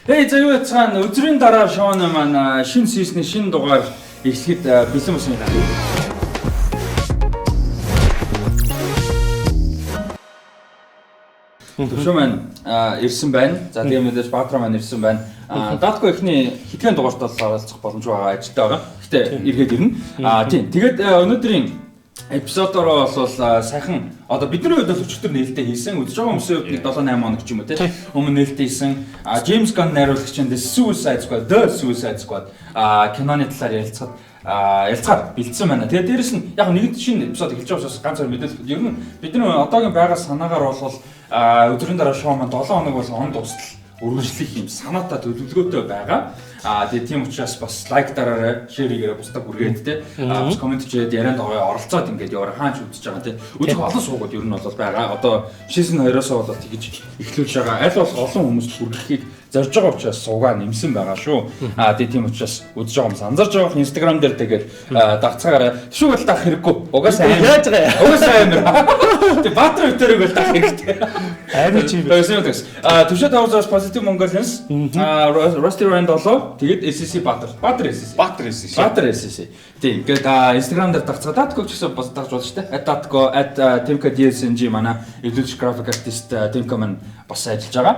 Hey, за, юу яцгаан, өдрийн дараа шоуны маань шинэ season ы шинэ дугаар эхлэхэд бэлэн болсон юм байна. Төвшөө маань ирсэн байна. За, тэгээ мэдээж Баатар маань ирсэн байна. Даатко эхний хэдхэн дугаарт бол оролцох боломж байгаа, ажилтаа байгаа. Гэтэ эргээд ирнэ. Тийм. Тэгээд өнөөдрийн эпизодороо бол сайхан одоо бидний хувьд бол өчигдөр нээлттэй хийсэн. Үзэж байгаа хүмүүсийн хувьд нэг 7 8 хоног ч юм уу, тийм, өмнө нээлттэй хийсэн. James Gunn найруулагчийн The Suicide Squad, The Suicide Squad киноны талаар ярилцахад ярилцахаар бэлдсэн байна. Тэгээд дээрэс нь яг нэгэнт шинэ эпизод эхэлж байгаа учраас ганц хоёр мэдээлэл. Ер нь бидний одоогийн байгаа санаагаар бол өдрийн дараа шоу маань 7 хоног бол он дуустал үргэлжлэх юм санаатай, төлөвлөгөөтэй байгаа. Тэгээ тийм учраас бас like дараарай, share хийгээрэй, бусдад хүргээд, те. Бас comment хийгээд, ярианд гоё оролцоод ингээд яваарай, хаач үзэж байгаа, те. Үзэх олон суугууд ер нь бол байгаа. Одоо season 2-оос бол тэгж эхлүүлж байгаа. Аль болох олон хүмүүст хүргэхийг зорж байгаа учраас суугаа нэмсэн байгаа шүү. Тэгээ тийм учраас үзэж байгаа хүмүүс, анзарч байгаа, Instagram дээр тэгээд дагцгаарай. Шүүг бол дагах хэрэггүй. Угаасаа амар. Яаж байгаа юм? Угаасаа амар. Тэгээ Баатар өтөрөг бол дагах хэрэгтэй. Амар чи юм. Тэгсэн юм тэгс. Төвшөө 5 Positive Mongolians, Rusty Rand 7, тэгээд SCC Баатар. Баатар SCC. Баатар SCC. Баатар SCC. Тийм. Ингээд Instagram дээр дагцгаа, Datco ч гэсэн бас дагж болно шүү дээ. @Datco @TimkaDSNG, манай илүүч graphic artist Timka маань бас ажиллаж байгаа.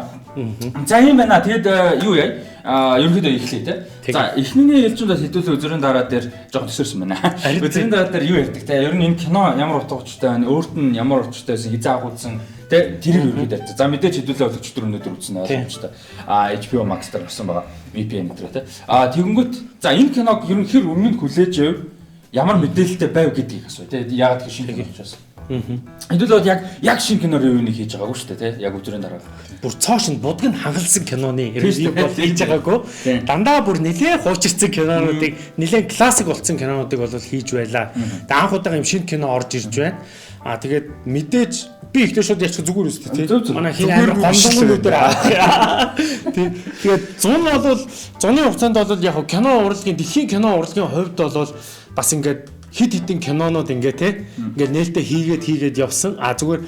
За, юм байна. Тэгээд юу яа? Ерөнхийдөө эхлэе, те. За, эхний ээлжинд бас хэдүүлээ өдрийн дараа дээр жоохон төсөөрсөн байна. Өдрийн дараа дээр юу ярьдаг, те? Ер нь энэ кино ямар утга учиртай байна? Өөрт нь ямар учиртай байсан? Хизээ агуулсан? Тэ, тэрийг ерөнхийдөө ярьдаг. За, мэдээж хэдүүлээ бол өчигдөр, өнөөдөр үзсэн ойлгомжтой. HBO Max дээр гарсан байгаа. VPN дээр, те. Тэгэнгүүт за, энэ киног ер нь хэр өмнө хүлээж ав? Ямар мэдээлэлтэй байв гэдгийг асууя, те. Яагаад гэхээр шинэ кино учраас. Хэдүүлээ бол яг шинэ кино review нийг хийж байгаагүй шүү дээ, те. Яг өдрийн дараа. Бүр цоо шинэ будаг нь хангалсан киноны Тийм шүү review бол дээ. хийж байгаагүй. Тийм. Дандаа бүр нэлээд хуучирсан кинонуудыг, нэлээд классик болсон кинонуудыг бол хийж байлаа. Тэгээ анх удаага юм шинэ кино орж ирж байна. Тэгээд мэдээж би ихтэй шууд ярьчих, зүгээр үстэй, тий. Зөв, зөв. Манай хин амар гомдонгонуудаар авах. Тий. Тэгээд зун бол зуны хугацаанд бол яг кино урлагийн, дэлхийн кино урлагийн хувьд бол бас ингээд хид хідэн кинонууд ингээ, те, ингээд нээлттэй хийгээд хийгээд явсан. Зүгээр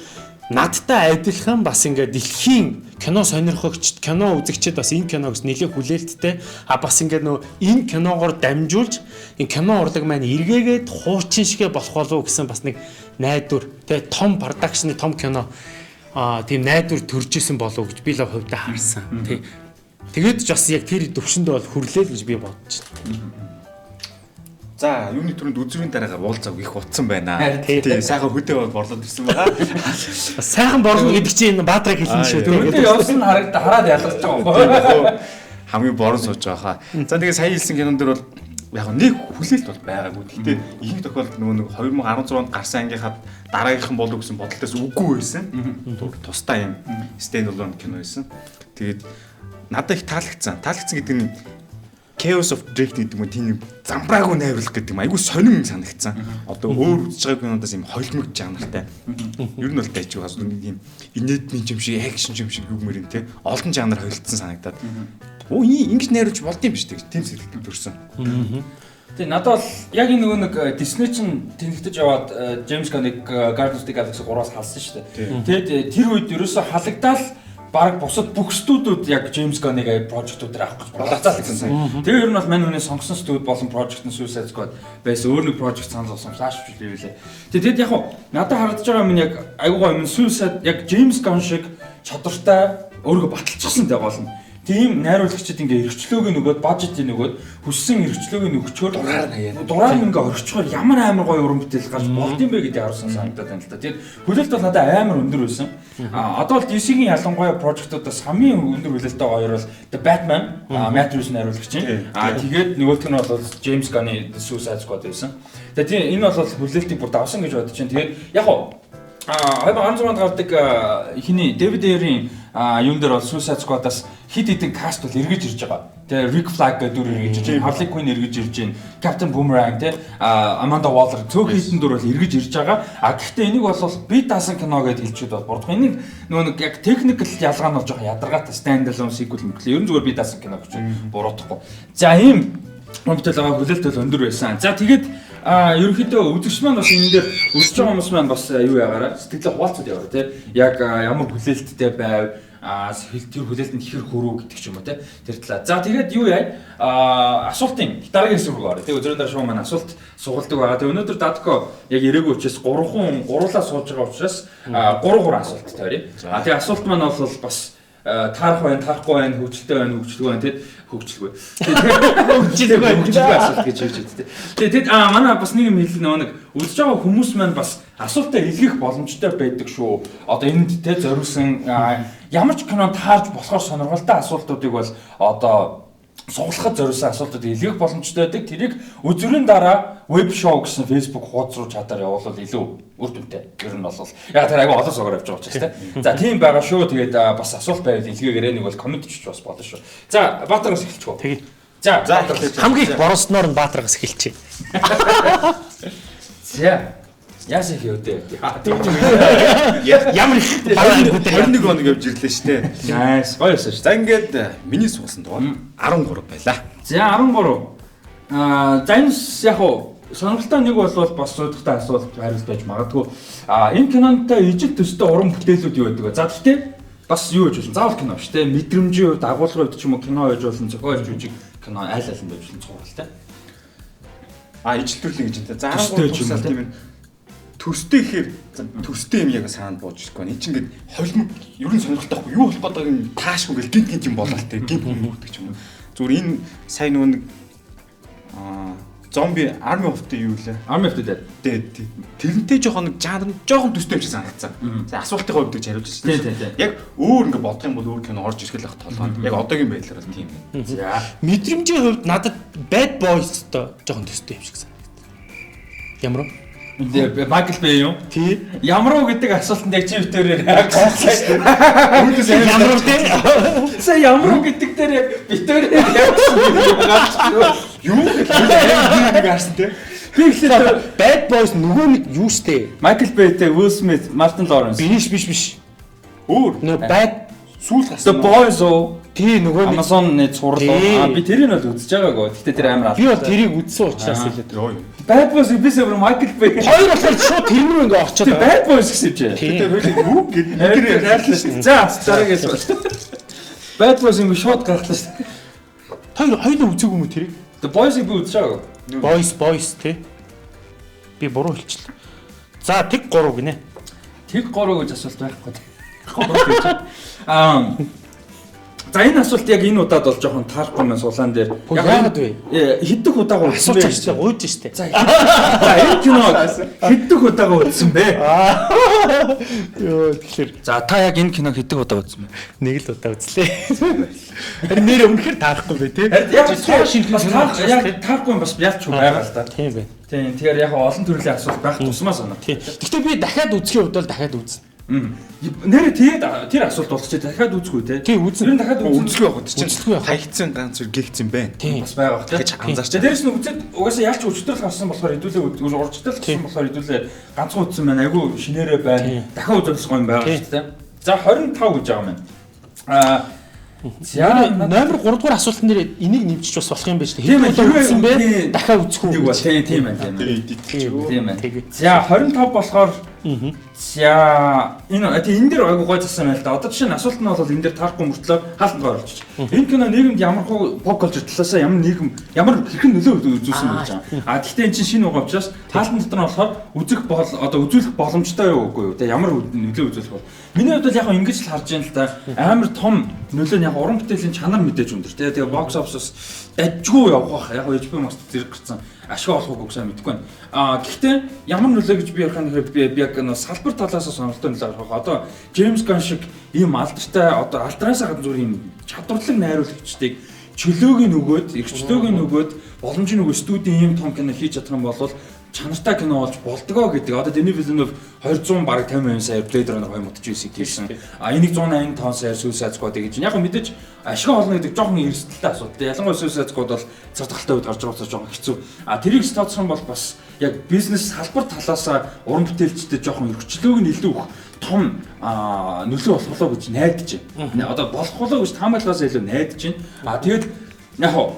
надтай адилхан бас ингээд дэлхийн кино сонирхогчд, кино үзэгчид бас энэ киног нэлээд хүлээлттэй. Бас ингээд нөө энэ киногоор дамжуулж энэ кино урлаг маань эргээгээд хуучин шигэ болох болов гэсэн бас нэг найдвар, те, том production ы том кино тийм найдвар төрж исэн болов гэж би л хувьдаа харсан. Тий. Тэгээд ч бас яг тэр төвшөндөө бол хүрлээ л гэж би бодож байна. За, юуны түрүүнд үзрийн дараагаар уулзааг их утсан байна. Тий. Тий, сайхан хөдөө бол борлоод ирсэн байгаа. Сайхан борлоо гэдэг чинь энэ Баатрыг хэлнэ шүү дээ. Өдөө явсан нь харагд хараад ялгарч байгаа байхгүй. Хамгийн борон сууж байгаа хаа. За, тэгээ сая хэлсэн кинон дээр бол яг нэг хүлээлт бол байгаагүй. Гэхдээ ихэнх тохиолдолд нөгөө нэг 2016 онд гарсан ангийнхаа дараагийнхан болов гэсэн бодолтоос үгүй байсан. Тусдаа юм stand alone кино байсан. Тэгээд надад их таалагдсан. Таалагдсан гэдэг нь Chaos of Drift гэдэг юм уу, тийм замбраагүй найруулга гэдэг юм, айгүй сонин санагдсан. Одоо өөр үзэж байгаа кинодоос юм холимог жанртай. Ер нь бол дайжгүй бас нэг юм инээдмийн юм шиг, action юм шиг юм юм, те. Олон жанр холилдсон санагдаад. Оо, ингэж найруулж болд юм биш үү гэж тийм сэтгэл төрсөн. Тэгээ надад бол яг энэ нөгөө нэг Disney чинь тэнэгтэж яваад James Gunn-ыг Guardians of the Galaxy 3-аас халсан шүү дээ. Тэгээд тэр үед ерөөсө халагдаал баг бусад бүх студиуд яг James Gunn-ыг project уудаар авах гэж бололцоол гэсэн. Тэгээ ер нь бол мань хүний сонгосон студи болон project нь Suicide Squad байсан. Өөр нэг project санал болсон, Flash биш лээ. Тэгээд яг хуу надад харагдаж байгаа юм яг айгуу гоё юм, Suicide яг James Gunn шиг чадвартай, өөрийгөө баталчихсан тэ, гол нь. Тийм найруулагчид ингээ эрхчлөөг нь өгөөд, budget ыг нөгөөд, хүссэн эрхчлөөг нь өгчөөр дураар нь хаяа. Дураар нь ингээ орчхоор ямар амар гоё уран бүтээл гарч болд юм бэ гэдэг харуулсан санагдаад байна л да. Тэгээд хүлээлт бол надад амар өндөр байсан. Одоо бол DC-гийн ялангуяа project уудаас хамгийн өндөр хүлээлттэй хоёр бол The Batman, Matt Reeves найруулагч юм. Тэгээд нөгөөх нь бол James Gunn-ы The Suicide Squad байсан. Тэгээд тийм, энэ бол хүлээлтийг бүр давсан гэж бодож байна. Тэгээд яг хуу 2016 онд гардаг хиний David Ayer-ийн юун дээр бол Suicide Squad-аас хид хідэн cast бол эргэж ирж байгаа. Тэгээ Rick Flag гэдэг дүр эргэж ирж байна. Harley Quinn эргэж ирж байна. Captain Boomerang, те, Amanda Waller, цөөхөн хідэн дүр бол эргэж ирж байгаа. Гэхдээ энийг бол би даасан кино гэдээ хэлчихэд бол бурдах. Энийг нөгөө нэг яг technical ялгаа нь бол жоохон ядаргаатай, stand alone sequel мөглөө. Ер нь зүгээр би даасан кино гэж буруутахгүй. За, ийм бүтээл байгаа, хүлээлт бол өндөр байсан. За, тэгээд ерөнхийдөө үзэгч маань бас энэ дээр, үзэж байгаа хүмүүс маань бас юу ягаараа сэтгэлээ хуваалцаад яваарай, тий. Яг ямар хүлээлттэй байв. Тэр хүлээлтэнд хэр хөрөө гэдэг ч юм уу те. Тэр талаа. За тэгээд юу яа? Асуултын дараагийн хэсэг рүү оръё. Тэгээд өдрийн дараа шоу маань асуулт сугалдаг байгаа. Тэгээд өнөөдөр Датко яг ирээгүй учраас 3 гурлаа сууж байгаа учраас 3 3 асуулт тавья. Тэгээд асуулт маань бол бас таарах байна, таарахгүй байна, хөгжилтэй байна, хөгжилгүй байна те. Хөгжилгүй. Хөгжилгүй асуулт гэж хэлж байна те. Тэгээд манай бас нэг юм хэлэх нэг үзэж байгаа хүмүүс маань бас асуултаа илгээх боломжтой байдаг шүү. Одоо энд те зориулсан ямар ч кинонд таарж болохоор сонирхолтой асуултуудыг бол одоо суглахад зориулсан асуултууд илгээх боломжтой байдаг. Тэрийг өдрийн дараа веб шоу гэсэн Facebook хуудас руу чадаар явуулвал илүү үр дүнтэй. Ер нь бол яг тэр айгүй олон суугаар явж байгаа учраас те. За тийм байгаа шүү. Тэгээд бас асуулт байвал илгээгээрэй. Нэг бол коммент чиж бас болно шүү. За Баатараас эхэлчих үү. Тэгье. За хамгийн их боросноор нь Баатараас эхэлчихье. За яасан их өвдөө. Ямар их баруун 21 хоног явж ирлээ шүү дээ. Nice. Гоё байсан шүү. За ингээд миний суусан дугаар 13 байлаа. За 13. За энэ яг уу сонирхолтой нэг бол бас суудахтай асуулт хариулт байж магадгүй. Энэ кинонтой ижил төстэй уран бүтээлүүд юу байдаг вэ? За тэгтээ бас юу гэж болно? Заавал кино биш те. Мэдрэмжийн хувьд, агуулгын хувьд ч юм уу кино байж болно, зохиол жүжиг кино айл айланд байж болно цуврал те. Ижил төрлийн гэж энэ. За 13 тусаал тийм юм. Төстэй гэхээр төстэй юм яг саанд бууж ирэхгүй байна. Энд чинь ингээд холимог ер нь сонирхолтой байхгүй. Юу болох гэдэг нь таашгүй ингээл гинт гинт юм болол те. Гинт юм үүдэг ч юм уу. Зүгээр энэ сайн нөгөө нэг зомби Army of the юу лээ? Army of the Dead. Dead. Тэрнтэй жоохон нэг жанр нь жоохон төстэй юм шиг санагдсан. За асуултын хувьд гэж хариулж байна. Яг өөр ингээд бодох юм бол өөр кино орж ирэх л ах толгойд. Яг одоогийн байдлаар бол тийм. За мэдрэмжийн хувьд надад Bad Boys-той жоохон төстэй юм шиг санагдсан. Ямар вэ? Майкл Бэй юм? Тий. Ямар уу гэдэг асуултанд яг чи битүүрээр гонхлоо шүү дээ. Ямар уу те? Сая ямар уу гэдэг дээр яг битүүрээр явсан юм. Юу гэдэг нэг харсан те. Би ихлээр Bad Boys нөгөө нэг юу штэ? Майкл Бэйтэй, Will Smith, Martin Lawrence. Биш. Өөр. Нөгөө Bad сүүл гарсан. The Boys уу? Тий нөгөө нэг Amazon-ы цуврал. Би тэрийг бол үзэж байгаагүй. Гэхдээ тэр амар. Би бол тэрийг үзсэн учраас хэлээд. Bad Boys бис өөр Michael Bay. Хоёр болохоор шууд тэр рүү ингээ орчод. Тий Bad Boys гэсэн юм чи. Тэр хоёул юу гэдэг тэр хайрлаа шүү. За дараагийн асуулт. Bad Boys ингээ шууд гаргалаа шүү. Хоёр хоёулаа үзээгүй юм уу тэрийг? The Boys-ыг би үзэж байгаагүй. Boys тий. Би буруу хэлчихлээ. За тэг 3 гинэ. Тэг 3 гэж асуулт байхгүй. За энэ асуулт яг энэ удаад бол жоохон таарахгүй маань сулаан дээр. Яагаад вэ? Хэдэх удаага үзсэн бэ? Асууж штэ, гуйж штэ. За энэ киног хэдэх удаага үзсэн бэ? Йоо тэгэхээр. За та яг энэ киног хэдэх удаа үзсэн бэ? Нэг л удаа үзлээ. Харин нэр үнэхээр таарахгүй бэ тий. Яг цоо шинхэн яг таарахгүй бас ялч байгаа л да. Тийм бэ. Тийм тэгэхээр яг олон төрлийн асуулт байх тусмаа санаа. Тийм. Гэхдээ би дахиад үзэхийн хувьд бол дахиад үзнэ. Нэрээ тэгээд тэр асуулт болчих чи дахиад үзгүй те. Тий үзнэ. Тэр нь дахиад үзлгүй явах чинь. Үзлгүй явах. Хаягдсан ганц зүр гэгцэн байна. Бас байгаа бах те. Дахиж анзаарч. Дээрээс нь үзээд угаасаа ялч өчтөрл гарсан болохоор хэдүүлээ уржтал гарсан болохоор хэдүүлээ ганцхан үзсэн байна. Айгүй шинээрээ байна. Дахиад үзүүлэх гоё юм байгаа шүү дээ. За 25 гэж байгаа юм байна. За номер 3 дугаар асуултан дээр энийг нэмчих бас болох юм байна шүү дээ. Хэдэн удаа үзсэн бэ? Дахиад үзэх үү? Тийм тийм байна тийм байна. За 25 болохоор за энэ тийм энэ дээр айгуу гой зассан байна л да. Одоо жишээ нь асуулт нь бол энэ дээр таарахгүй мөртлөө хаалтанд оруулчих. Энэ кино нийгэмд ямар хуу pop culture талаасаа ямар нийгэм ямар хэрхэн нөлөө үзүүлсэн гэж байгаа. А гэхдээ энэ чинь шинэ угаа учраас хаалтан дотор нь болохоор үзэх бол одоо үзүүлэх боломжтой юу үгүй юу? Тэ ямар нөлөө үзүүлэх бол. Миний хувьд бол яг ингэж л харж байна л да. Амар том нөлөө нь яг уран бүтээлийн чанар мэдээж өндөр тэ. Тэгээ box office-ос дажгүй явах бах. Яг HBO Max зэрэг гарсан ашиг олох уу гэсэн мэдэхгүй байна. А гэхдээ ямар нөлөө гэж би ярих юм гэхээр би яг нэг салбар талаас нь сонирхолтой нөлөө гарах. Одоо James Gunn шиг ийм алдартай одоо алдраасаа гадна зүгээр ийм чадварлаг найруулагчдыг чөлөөг нь өгөөд, эрхчлөөг нь өгөөд, боломжийг өгөө студийн ийм том кино хийж чадах юм бол чанартай кино болж болдгоо гэдэг. Одоо Denis Villeneuve 200 бараг 50 сая Blade Runner 2049-ийг хийсэн. А энийг 185 сая Suicide Squad-ыг хийж. Яг мэдээж ашиг олно гэдэг жоохон эрсдэлтэй асуудал. Ялангуяа Suicide Squad бол цаг тахалтай үед гарч байгаа учраас жоохон хэцүү. А тэрийг тооцох юм бол бас яг бизнес салбар талаасаа уран бүтээлчдэд жоохон эрхчлөөг нь илүү их том нөлөө болох болоо гэж найдаж байна. Одоо болох болоо гэж таамаглахаас илүү найдаж байна. А тэгээд яг хоо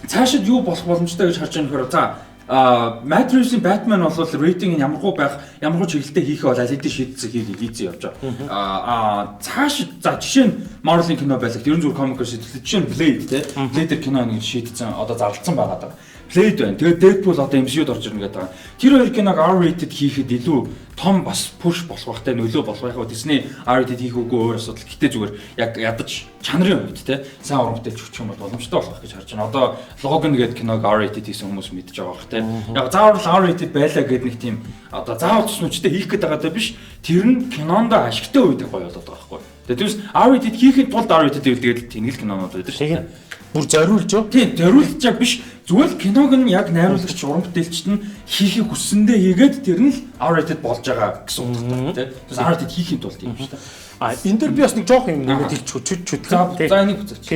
цаашид юу болох боломжтой гэж харж байгаа нөхөр за Matt Reeves-ийн Batman бол рейтинг нь ямархуу байх, ямархуу чиглэлтэй хийхээ бол аль хэдийн шийдсэн хийцэн явж байгаа. Цааш за жишээ нь Marvel-ийн кино байлаа. Ер нь зүгээр комикээр шийдэлээ. Жишээ нь Blade те. Blade кино нэг шийдсэн одоо зарлцсан байгаа даа. Blade байна. Тэгээд Deadpool одоо MCU-д орж ирнэ гэдэг байгаа. Тэр хоёр киног R-rated хийхэд илүү том бас push болох байхтай нөлөө болох байх. Disney R-rated хийх үгүй өөр асуудал. Гэтэ зүгээр яг ядаж чанарын хувьд те сайн уран бүтээлч өгчих юм бол боломжтой болох гэж харж байна. Одоо Logan гэдэг киног R-rated хийсэн хүмүүс мэдж байгаа бах те. Яг заавал R-rated байлаа гэдэг нэг тийм одоо заавал төснөчтэй хийх гээд байгаа даа биш. Тэр нь кинондоо ашигтай үед гоё болоод байгаа байхгүй. Тэгээд тэрс R-rated хийхэд тулд R-rated гэвэл тэгээд тэнэгэл кинонууд байдаг шүү дээ. Бүр зориулж юу? Тийм, зориулж яг биш. Зүгээр л киног нь яг найруулагч, уран бүтээлчд нь хийхийг хүссэндээ хийгээд тэр нь л R-rated болж байгаа гэсэн утгатай тийм. Тэгээс R-rated хийхийн тулд юм шүү дээ. Энэ дээр би бас нэг жоох юм нэмээд хэлчих чүт чүт. За энийг буцаач.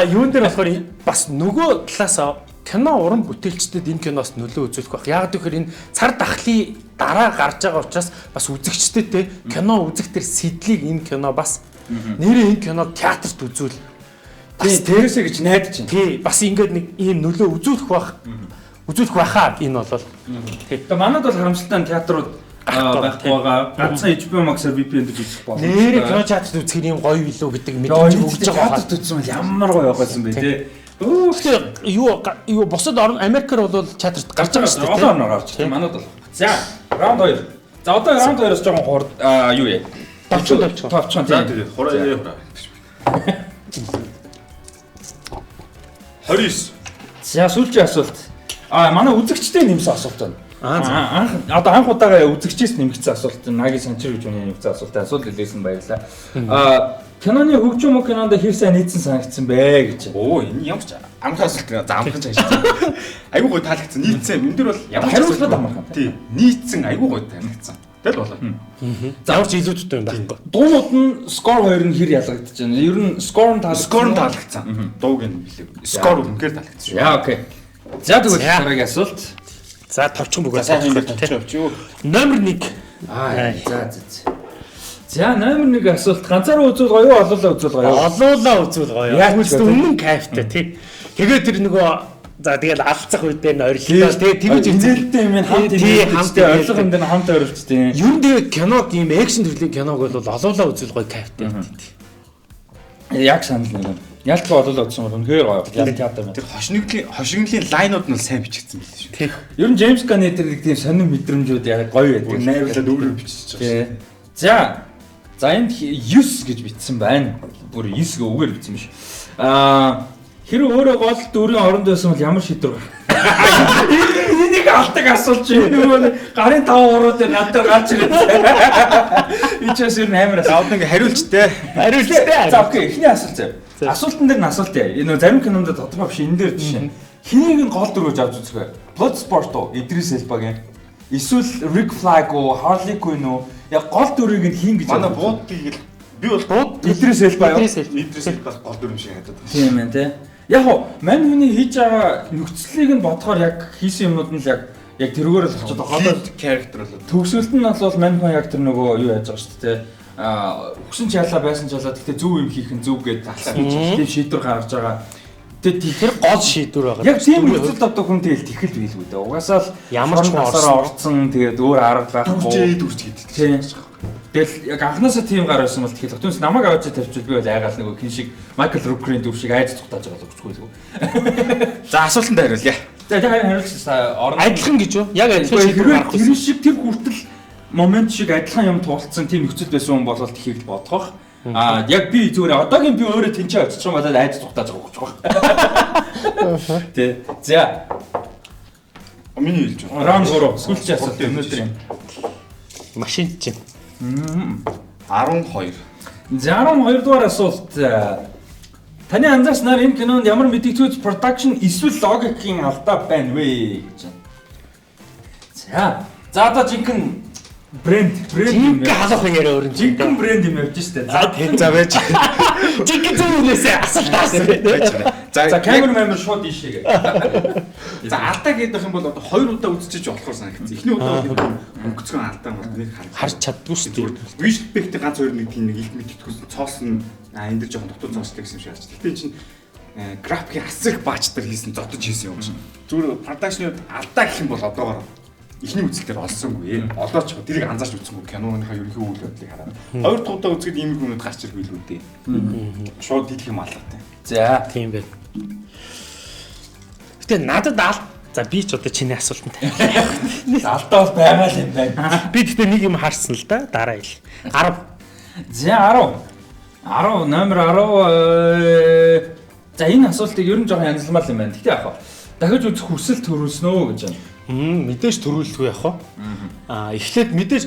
Юун дээр болохоор бас нөгөө талаас кино уран бүтээлчдэд энэ киноос нөлөө үзүүлэх байх. Яг тэгэхээр энэ цар тахлын дараа гарч байгаа учраас бас үзэгчдэд те кино үзэх тэр сэдлийг энэ кино бас нэрээ энэ киног театрт үзүүл. Бас тэрээсээ гэж найдаж байна. Тий, бас ингээд нэг ийм нөлөө үзүүлэх байх. Үзүүлэх байхаа энэ бол. Тий. Тэгээ манад бол харамсалтай нь театрууд байхгүй байгаа. Ганцхан HBO Max-аар VPN дээр үзэх боломжтой. Нэрээ кино театрт үзэх юм гоё билүү гэдэг мэдрэмж өгч байгаа. Театрт үзсэн бол ямар гоё байх байсан бэ тий. Гэхдээ юу бусад орн Америкээр бол театрт гарч байгаа шүү дээ. Олон орноор гарч байна. Манад бол. За, раунд 2. За одоо раунд 2-оос жоохон хурд юу яа. Товчхон. За тий. Хураа. 29. За сүүлчийн асуулт. Манай үзэгчтэй нэмсэн асуулт байна. Анх одоо анх удаага үзэгчээс нэмэгдсэн асуулт. Наги Санчир гэж хүний нэмэгдсэн асуулт. Асуулт илгээсэн баярлалаа. Киноны хөгжим мөн кинонд хэр сайн нийцсэн санагдсан бэ гэж. Оо энэ ямар ч амархан асуулт. За амархан ч ааш. Айгуу гоё таалагдсан. Нийцсэн. Энэ дэр бол ямар ч хариултад амархан. Тий. Нийцсэн айгуу гоё таалагдсан. Тэгэл болоо. За ямар ч илүүдтэй юм байхгүй. Дуунууд нь скор хоёр нь хэр ялгагдаж байна? Ер нь скор нь таалагдсан. Дууг нь билээ. Скор үнэхээр таалагдсан шүү. За окей. За тэгвэл дараагийн асуулт. За товчхон бөгөөд сайн товчхон явчих юу. Номер 1. За за. За номер 1 асуулт. Ганцаараа үзвэл гоё юу, олоолаа үзвэл гоё юу? Олоолаа үзвэл гоё. Тэгвэл өмнө кайфтай тий. Тэгээд тэр нөгөө за тэгэл алцах үедээ нь орилдоо тий тэгэж инээлтэй юм хамт хамт орлого юм дээр хамт орилчтэй. Ер нь тэгээ киног ийм экшн төрлийн киног бол олоолаа үзвэл гоё кайфтай тий. Яг санал нэг. Ялтгаа олоолаа үзсэн бол үнэхээр гоё. Яг театр юм. Тэр хошигнолын лайнууд нь сайн бичигдсэн байл шүү. Тий. Ер нь Джеймс Ганн тэр нэг тийм сонин мэдрэмжүүд яг гоё байдаг. Найруулаад өөрөө бичиж байгаа. Тий. За. За энд 9 гэж бичсэн байна. Бүр 9 гэ үгээр бичсэн биш. Хэрэг өөрөө гол дүрийн оронд байсан бол ямар шийдвэр гарах? Энийг алдаг асуулт чи нөгөө гарын 5 уруу дээр надад гарч ирээд. Энэ ч бас ер нь амар асуулт. Одоо ингээ хариулчтэй. Хариулчтэй. За окей, эхний асуулт заяа. Асуултан дээр нь асуулт яа. Энэ нөгөө зарим кинонд тодорхой биш энэ дээр жишээ. Хэнийг нь гол дүр гэж авч үзэх вэ? Bloodsport уу? Идрис Элбагийн. Эсвэл Rick Flag уу, Harley Quinn уу? Яг гол дүрийг нь хин гэж. Манай буудгийг л би бол бууд Идрис Элба юу? Идрис Элба гол дүр юм шиг харагдаад байна. Тийм ээ тий. Яг уу мань хүний хийж байгаа нөхцөлийг нь бодохоор яг хийсэн юмнууд нь л яг тэрүүгээр л болчиход байгаа. Lead character болоод. Төгсөлт нь бол мань хүн яг тэр нөгөө юу яаж байгаа шүү дээ. Хүсэн ч ялаа байсан ч ялаа гэхдээ зөв юм хийх нь зөв гэж талсан тийм шийдвэр гаргаж байгаа. Тэгээд тэр гол шийдвэр байгаа. Яг тийм нөхцөлд одоо хүн тэгэл тэхэлж биелгүй дээ. Угаасаа л ямар ч хүн орцсон тэгээд өөр арга байхгүй. Дүрж гэдэг. Тэгэл яг анхнаасаа тийм гар байсан бол тэгэл. Түүнээс намайг авч тавьчихвал би бол айгаал нөгөө хин шиг Майкл Рукерийн дүр шиг айж цухтааж байгаа л өгчихгүй л. За асуултанд хариулъя. За тэг хариулчихсан орно. Адилхан гэж юу? Яг адилхан шийдвэр гаргах. Тэр шиг тэр хүртэл момент шиг адилхан юм туулцсан тийм нөхцөл байсан хүн бол тхийг л бодох. Аа яг би зүгээр одоогийн би өөрөө тэнцээ очиж байгаа болоод айж цухтааж байгаа өгчих байх. Тэ. За. Миний хэлж байна. Раунд 3 сүүлчийн асуулт өнөөдөр юм. Машин чинь. 12. За 12 дугаар асуулт. Таны анзаарснаар энэ кинонд ямар мэдэгцүүд production эсвэл логикийн алдаа байна вэ гэж. За. За одоо жинхэнэ брэнд юм халуухан яриа өрн. Жинхэнэ брэнд юм явж штэ. За тийм за байж. Жинхэнэ зөвнөөсөө асуулт авсан. За камермен шууд ийшээгээ. За алдаа гэдэг юм бол одоо хоёр удаа үзчихэж болохоор санагдсан. Эхний удаа бол нэг өнгөцгөн алдаа бол нэг харж чаддгүй шүү дээ. Visual effect-ийн ганц хоёр нэг тийм нэг илт мэдгэдэггүй цоос нь энэ дэр жоохон дутуу цоостой гэсэн юм шиг харж. Гэтэ чинь Графикийн асар их баачтар хийсэн, зодож хийсэн юм шиг. Зүгээр production-ы алдаа гэх юм бол одоогоор эхний үзэлтээр олсонгүй. Олооч тэрийг анзаарч үзсэнгүй киноныхаа ерөнхий үйл явдлыг хараад. Хоёр дахь удаа үзэхэд ийм юмнууд гарч ирэх билүү дээ. Шууд дийлэх юм алгатай. За, тийм байна. Гэтэ надад за би ч одоо чиний асуултанд хариулах. Алдаа бол байгаа л юм байна. Би гэтэ нэг юм харсан л да, дараа ил. 10. За 10. 10 номер 10. За энэ асуултыг ер нь жоохон янзлмаар юм байна. Гэтэ яг хаа дахиж үзэх хүсэл төрүүлсэн үү гэж байна. Мэдээж төрүүлэлгүй яг хаа. Эхлээд мэдээж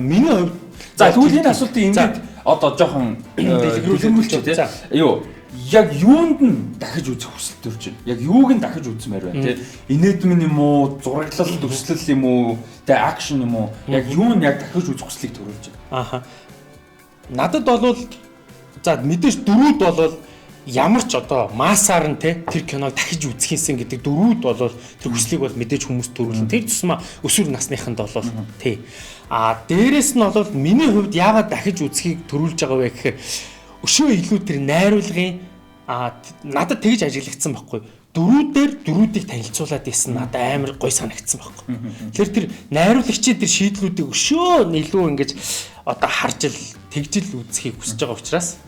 миний хувьд за тэгвэл энэ асуултыг ингээд одоо жоохон дэлгэрүүлчих тий. Юу яг юунд нь дахиж үзэх хүсэл төрж байна? Яг юуг нь дахиж үзмээр байна тий? Инээдмэн юм уу, зураглал, дүрслэл юм уу, тэ акшн юм уу? Яг юу нь яг дахиж үзэх хүслийг төрүүлж байна? Ааха. Надад бол за мэдээж дөрүүд бол ямар ч одоо массаар нь те тэр киног дахиж үзэх юмсан гэдэг дөрүүд бол тэр хүслийг бол мэдээж хүмүүс төрүүлнэ. Тэр тусмаа өсвөр насныханд бол тий. А дээрэс нь бол миний хувьд яагаад дахиж үзхийг төрүүлж байгаа вэ гэхээр өшөө илүү тэр найруулгын надад тэгж ажиглагдсан байхгүй. Дөрүүдээр дөрүүдийг танилцуулаад исэн надад амар гой санагдсан байхгүй. Тэгэхээр тэр найруулагчийн тэр шийдлүүдийг өшөө илүү ингэж одоо харж ил тэгжил үзхийг хүсэж байгаа учраас.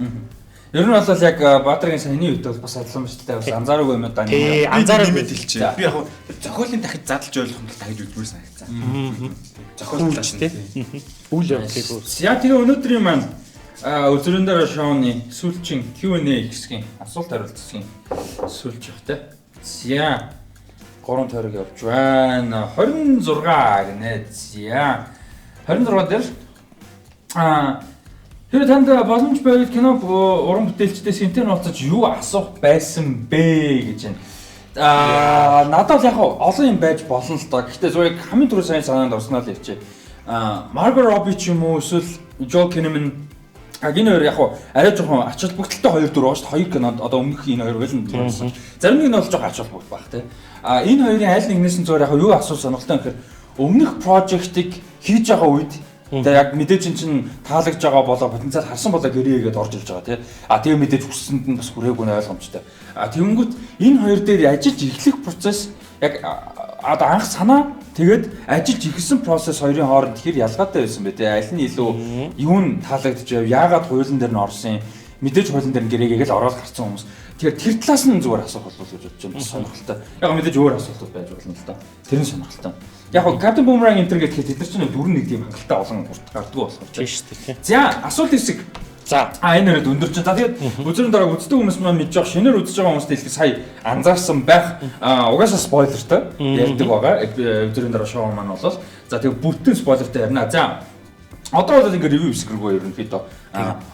Ер нь бол яг Баатаргийн саяны үед бол бас адилхан бичлээ бас анзаараагүй юм да. Тий, анзаараагүй хэлчихэ. Би яг зохиолын дахиж задлж ойлгох юм бол дахиж үзмээр санагдсан. Зохиол талаас нь тий. Үйл явдлыг үү. Я тэгээ өнөөдрийн маань өзрөн дээр шоуны сүүлчийн Q&A хэсгийн асуулт хариулт хэсгийн сүүлч явах те. За 3 тойрог явж байна. 26 гинэ. За 26 дээр Тэр танд боломж байвал кино уран бүтээлчдээс интерн уулзаж юу асуух байсан бэ гэж байна. Надад бол яг олон юм байж болно л доо. Гэхдээ зүгээр хамгийн түрүү сайн санаанд орсноо л ярьчих. Margot Robbie ч юм уу эсвэл Joel Kinnaman энэ хоёр яг арай жоохон ач холбогдолтой хоёр дүр байгаа шүү дээ. Хоёр кинонд одоо өмнөх энэ хоёр байл нь болсон. Зарим нэг нь бол жоохон ач холбогдол байх тий. Энэ хоёрын аль нэгнээс нь зүгээр яг юу асуух сонирхолтой гэхээр өмнөх прожектыг хийж байгаа үед тэгээ яг мэдээж эн чинь таалагдж байгаа болоо потенциал харсан болоо гэрээ хийгээд орж ирж байгаа тий. Тэгээ мэдээж хүссэнд нь бас хүрээгүй нь ойлгомжтой. Тэгэнгүүт энэ хоёр дээр ажиллаж эхлэх процесс яг одоо анх санаа тэгээд ажиллаж эхэлсэн процесс хоёрын хооронд хэр ялгаатай байсан бэ тий. Аль нь илүү юу нь таалагдж байв, яагаад хуулийн дээр нь орсон юм, мэдээж хуулийн дээр нь гэрээгээ л ороод гарсан хүмүүс. Тэгэхээр тэр талаас нь зүгээр асуух болов гэж бодож байна. Сонирхолтой. Яг мэдээж өөр асуултууд байж болно л доо. Тэр нь сонирхолтой. Яг гоо Captain Boomerang энэ төр гэхэд тэд нар чинь дөрөв нэг тийм хангалттай олон урт гардггүй болохоор тийм шүү дээ. За асуулт хэсэг. За энэ өрөөд өндөрч. За тэгээд үзрэн дараа үздэг хүмүүс маань мэдж байгаа шинээр үзэж байгаа хүмүүст хэлэх сая анзаарсан байх. Угаасаа спойлертай ярьдаг байгаа. Үзрэн дараа шоу маань бол за тэгээд бүтэн спойлертай ярина. За одоо бол ингээ ревю хэсэг рүү ерөнхийдөө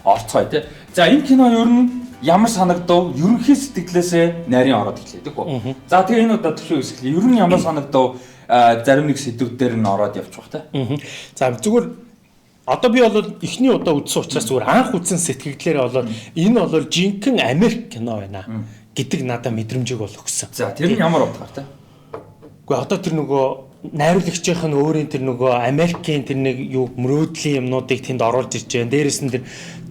орцгоё тий. За энэ кино ер нь ямар санагдав? Ерөнхий сэтгэлээсээ нарийн ороод эхлэв тийм үү? За тэгээ энэ удаа төвшөө хэсэг. Ер нь ямар санагдав? Зарим нэг сэдвүүдээр нь ороод явчих бах тий. За зүгээр одоо би бол эхний удаа үзсэн учраас зүгээр анх үзсэн сэтгэгдлээрээ болоод энэ бол жинхэнэ Америк кино байна гэдэг надад мэдрэмжийг бол өгсөн. За тэр нь ямар утгаар тий? Үгүй одоо тэр нөгөө найруулагчийнх нь өөрийн тэр нөгөө Америкийн тэр нэг юу мөрөөдлийн юмнуудыг тэнд оруулж ирж байна. Дээрээс нь тэр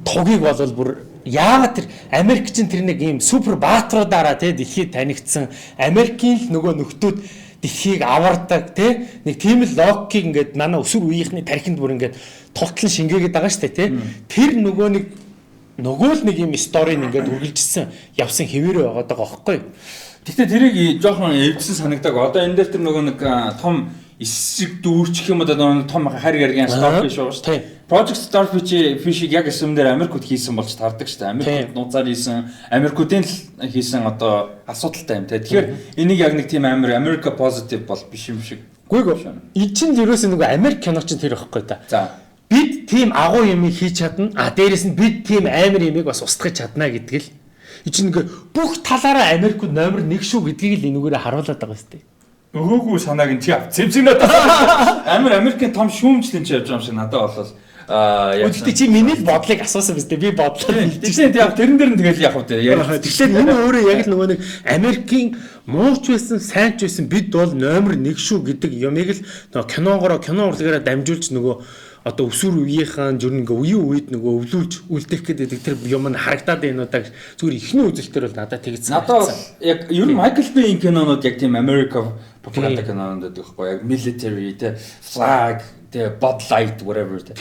тугийг бол бүр яагаад тэр Америк чинь тэр нэг ийм супер баатруудаараа тий дэлхийд танигдсан Америкийн л нөгөө нөхдүүд дэлхийг авардаг тий нэг тийм л логикийг ингээд манай өсвөр үеийнхний тархинд бүр ингээд тултлан шингээгээд байгаа шүү дээ тий тэр нөгөө нэг нөгөө л нэг юм сториг ингээд үргэлжилсэн явсан хэвээрээ байгаа даа байхгүй. Гэхдээ тэрийг жоохон эвдсэн санагдаг. Одоо энэ дээр тэр нөгөө нэг том эсэг дүүрчих юм одоо том харь гаргийн Starfish байгаа шүү дээ. Project Starfish-ийг яг эсэм дээр Америкууд хийсэн болж таардаг шүү дээ. Америкууд нууцаар хийсэн, Америкуудын л хийсэн одоо асуудалтай юм те. Тэгэхээр энийг яг нэг тийм амар America positive бол биш юм шиг. Үгүй ээ. Энд чинь ерөөсөө нөгөө Америк кино чинь тэр ихгүй та. За. Бид тийм агуу юмыг хийж чадна. А дээрэс нь бид тийм амар юмыг бас устгах чадна гэдэг л. Энд чинь нөгөө бүх талаараа Америкууд номер 1 шүү гэдгийг л энүүгээрээ харуулад байгаа шүү дээ. Өгөөгүй санааг нь чи авсан юм шиг надад. Амар Америкийн том шүүмжлэн чи явж байгаа юм шиг надад болол яг. Гэхдээ чи миний л бодлыг асуусан биз дээ. Би бодлоо хэлчихсэн. Яг тэрэн дээр нь тэгэл яг үү яриа. Тэгэхээр энэ өөрөө яг л нөгөө нэг Америкийн мууч байсан, сайн ч байсан бид бол номер 1 шүү гэдэг юмыг л нөгөө киногоороо кино урлагаараа дамжуулж нөгөө одоо өсвөр үеийнхэн зүр ингээ үеийн үед нөгөө өвлүүлж үлдээх гэдэг тэр юм нь харагдаад байна уу да. Зүгээр эхний үзэлтээр бол надад тэгж санагдсан. Надад яг ер нь Michael Bay кинонууд яг тийм America пропаганда кинонууд гэдэг байхгүй яг military те flag те Bud Light whatever те.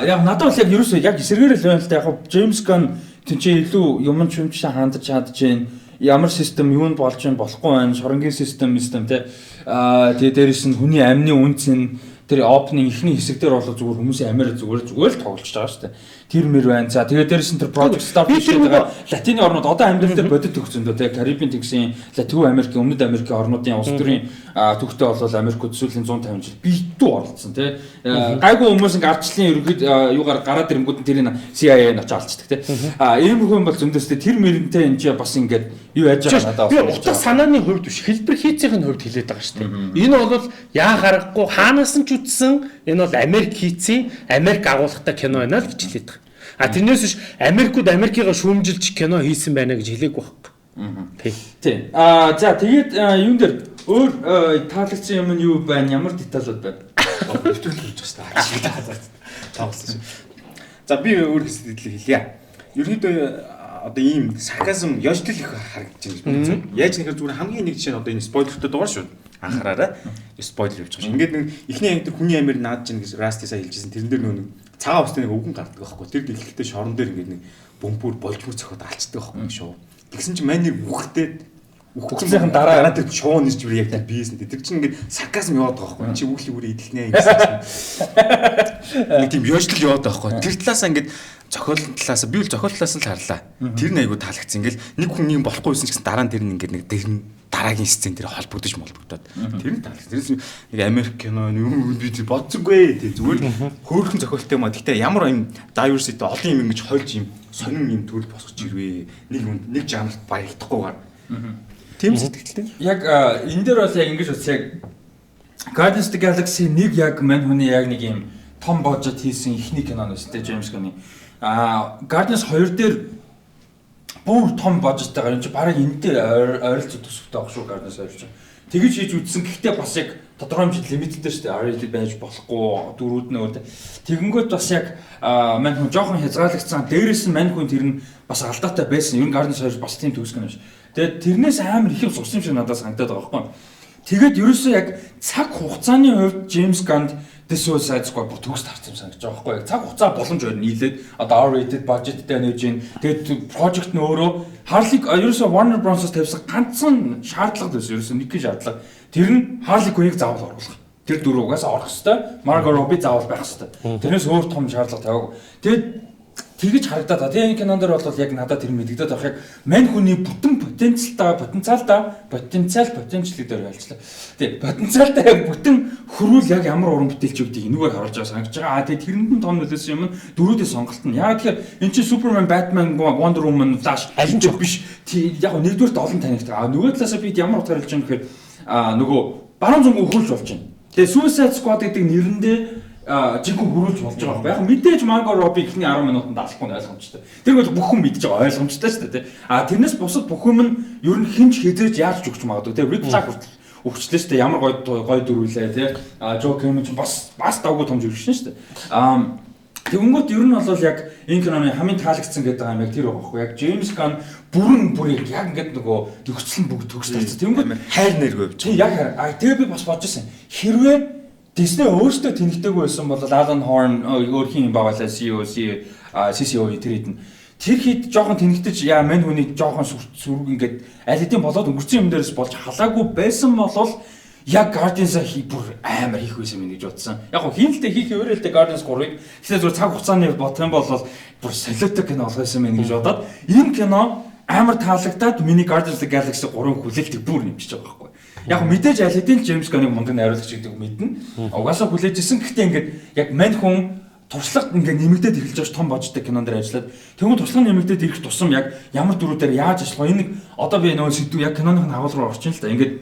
Яг надад бол яг ерөөсөө яг эсэргээр л байна л да. Яг James Gunn тийч илүү юм чимчсэн хандаж чадж байна. Ямар систем юу нь болж байна болохгүй байна. Шоронгийн систем те. Тэгээ дээрэс нь хүний амны үнц нь тэр opening эхний хэсэг дээр бол зүгээр хүмүүсийн амиар зүгээр л тоглож байгаа шүү дээ. Тэр мэр байна. За тэгээ дээрэс нь тэр Project Starfish гэдэг Латины орнууд одоо амьдрал дээр бодит төгсөндөө те Карибын тэнгисийн Латин Америкийн Өмнөд Америкийн орнуудын улс төрийн төвхтэй бол Америкууд сүүлийн 150 жил битүү оролцсон те. Гайгүй хүмүүс ингээ ардчлалын ерөнхийд юугаар гараад ирэнгүүд нь тэрийг CIA-н очиж алцдаг те. Иймэрхүү юм бол зөндөс те тэр мөрөнтэй энэ чи бас ингээд юу яаж байгаа надад би утга санааны хувьд биш хэлбэр хийцийн хувьд хэлээд байгаа шүү дээ. Энэ бол яа харахгүй хаанаас нь ч үтсэн энэ бол Америк хийцийн Америк агуулгатай кино байна л гэж хэлээд байгаа. А тэрнээс биш Америкууд Америкийгаа шүүмжилж кино хийсэн байна гэж хэлээгүй байхгүй. Тий. Тий. Аа за тэгээд юун дээр өөр таалагдсан юм нь юу байна? Ямар деталууд байна? Нэвтрүүлэг хийж байгаа шүү дээ. Тоглосон шүү. За би өөр хэсэг дэлгэл хэлье. Ерөнхийдөө одоо ийм сарказм ёжтол их харагдаж байна гэж бодсон. Яаж нэхэр зүгээр хамгийн нэг жишээ нь одоо энэ спойлертэй дугаар шүү. Анхаараарай. Спойлер явж байгаа шүү. Ингээд нэг эхний анги дээр хүний амир наадж гин гэж Rusty сая хэлжсэн. Тэрэн дээр нөгөө цагаан устай нэг өвгөн гардаг байхгүй. Тэр дэлхэлтэй шорон дээр ингээд нэг бөмбөр болжмөр цохиод алцдаг байхгүй шүү. Тэгсэн чинь мань нэг үхтэй үхсэнийхэн дараа тэр шуун нэрч бүр яг тэр биесэн. Тэр чинь ингээд сарказм яваад байгаа байхгүй. Чи үхлийн бүрээ идэлнэ гэсэн. Нэг тийм ёжтол яваад байгаа байхгүй. Тэр талаасаа ингээд зохиол талаас би бол зохиол талаас нь л харлаа. Тэр нь айгу таалагдсан. Ингээл нэг хүн нэг болохгүй байсан ч гэсэн дараа нь тэр нь ингээд нэг тэр нь дараагийн сцен дээр холбогдож молбогдоод тэр нь таалагдсан. Тэрээс нэг Америк кино юм би бодсонгүй. Тэг зүгээр хөөрхөн зохиолтой юм а. Гэхдээ ямар юм diversity олон юм ингэж хольж юм сонин юм төрөл босгож ирвэ. Нэг хүнд нэг жанрт баярдахгүйгээр. Тийм сэтгэлтэй. Яг энэ дээр бол яг ингэж утас яг Guardians of the Galaxy нэг яг мань хүний яг нэг юм том budget хийсэн эхний кино нэс тэ James Gunn-ы. Guardians 2 дээр бүр том budget-тайгаар энэ чи бараг энэ дээр ойролцоо төсөвтэй баг шүү Guardians 2 чинь. Тэгэж хийж үзсэн. Гэхдээ бас яг тодорхой хэмжээнд лимиттэй шүү дээ. R-rated байж болохгүй дөрүүд нь өөр. Тэгэнгүүт бас яг мань хүн жоохон хязгаарлагдсан. Дээрээс нь мань хүн тэр нь бас алдаатай байсан. Ер нь Guardians 2 бас тийм төгс кино биш. Тэгээд тэрнээс амар их юм сурсан юм шиг надад санагдаад байгаа байхгүй. Тэгээд ерөөсөө яг цаг хугацааны хувьд James Gunn The Suicide Squad бүр төгс тарсан юм санагдаж байгаа байхгүй. Яг цаг хугацаа боломж өөр нийлээд одоо R-rated budgetтэй нэж гин. Тэгээд project нь өөрөө Harley ерөөсөө Warner Bros-оос тавьсан ганцхан шаардлага байсан. Ерөөсөө нэг шаардлага. Тэр нь Harley Quinn-ыг заавал оруулах. Тэр дөрөв угаасаа орох хэвээр. Margot Robbie заавал байх хэвээр. Тэрнээс өөр том шаардлага тавиагүй. Тэгээд тэгэж харагдаад. Тэгээ энэ кинон дээр бол яг надад тэр мэдэгдээд байх яг мань хүний бүтэн потенциалтай потенциал гэдэг айлчлаа. Тэгээ потенциалтай яг бүтэн хөрвөл яг ямар уран бүтээлч өгдгийг энүүгээр харуулж байгаа санагдаж байгаа. Аа тэгээ тэрэнд нь том нөлөөсөн юм нь дөрүүдийн сонголт нь. Яг тэгэхээр эн чинь Superman, Batman, Wonder Woman, Flash аль нь ч биш. Яг нэгдүгээрт олон танигддаг. Аа нөгөө талаасаа бид ямар утгаар хэлж байгаа юм гэхээр нөгөө баруун зөнгө хөрвүүлж болж байна. Тэгээ Suicide Squad гэдэг нэрэндээ жинхэнэ хөрвүүлж болж байгаа байхгүй. Яг мэдээж Margot Robbie эхний 10 минутанд алахгүй нь ойлгомжтой. Тэр бол бүх хүн мэдж байгаа ойлгомжтой шүү дээ. А тэрнээс бусад бүх юм нь ер нь хинч хизээж яаж ч өгч магадгүй. Тэр Rick Flag хүртэл өгчлээ шүү дээ. Ямар гой гой дүр үлээ тий. А Joe Kim ч бас давгүй том жиргсэн шүү дээ. Тэгэнгүүт ер нь бол яг энэ киноны хамгийн таалагдсан гэдэг юм яг тэр байгаа байхгүй. Яг James Gunn бүрэн бүр яг ингээд нөгөө нөхцөл нь бүгд төгс тарсан. Тэгэнгүүт хайр нэргүй явж. Тий яг хайр. Тэгээ би бас бодож байсан. Хэрвээ Disney өөртөө тэнэгтэйгүй байсан бол Alan Horn өөр хин юм байгаа лаа CEO CCO тэр хэд нь тэр хэд жоохон тэнэгтэж яа мань хүний жоохон сүрэг ингээд аль хэдийн болоод өнгөрцөн юм дээрээс болж халаагүй байсан бол яг Guardians-а бүр амар хийх байсан юм гэж бодсон. Яг гоо хин л дээ хийх өөрөө л дээ Guardians 3-ыг гэхдээ зүгээр цаг хугацааны бодох юм бол бүр солиотой кино болох байсан юм гэж бодоод энэ кино амар таалагдаад миний Guardians of the Galaxy 3-ын хүлээлтийг бүр нэмчихэж байгаа байхгүй. Яг мэдээж аль хэдийн James Gunn-ыг мундаг найруулагч гэдэг мэднэ. Угаасаа хүлээж исэн. Гэхдээ ингээд яг мань хүн туршлага ингээд нэмэгдээд эхэлж байгаа том божтой кинон дээр ажиллаад тэгвэл туршлага нэмэгдээд ирэх тусам яг ямар дүрүүдээр яаж ажиллах вэ? Энэ нэг одоо би нөгөө сэдв яг киноных нь агуулга руу орчин л та. Ингээд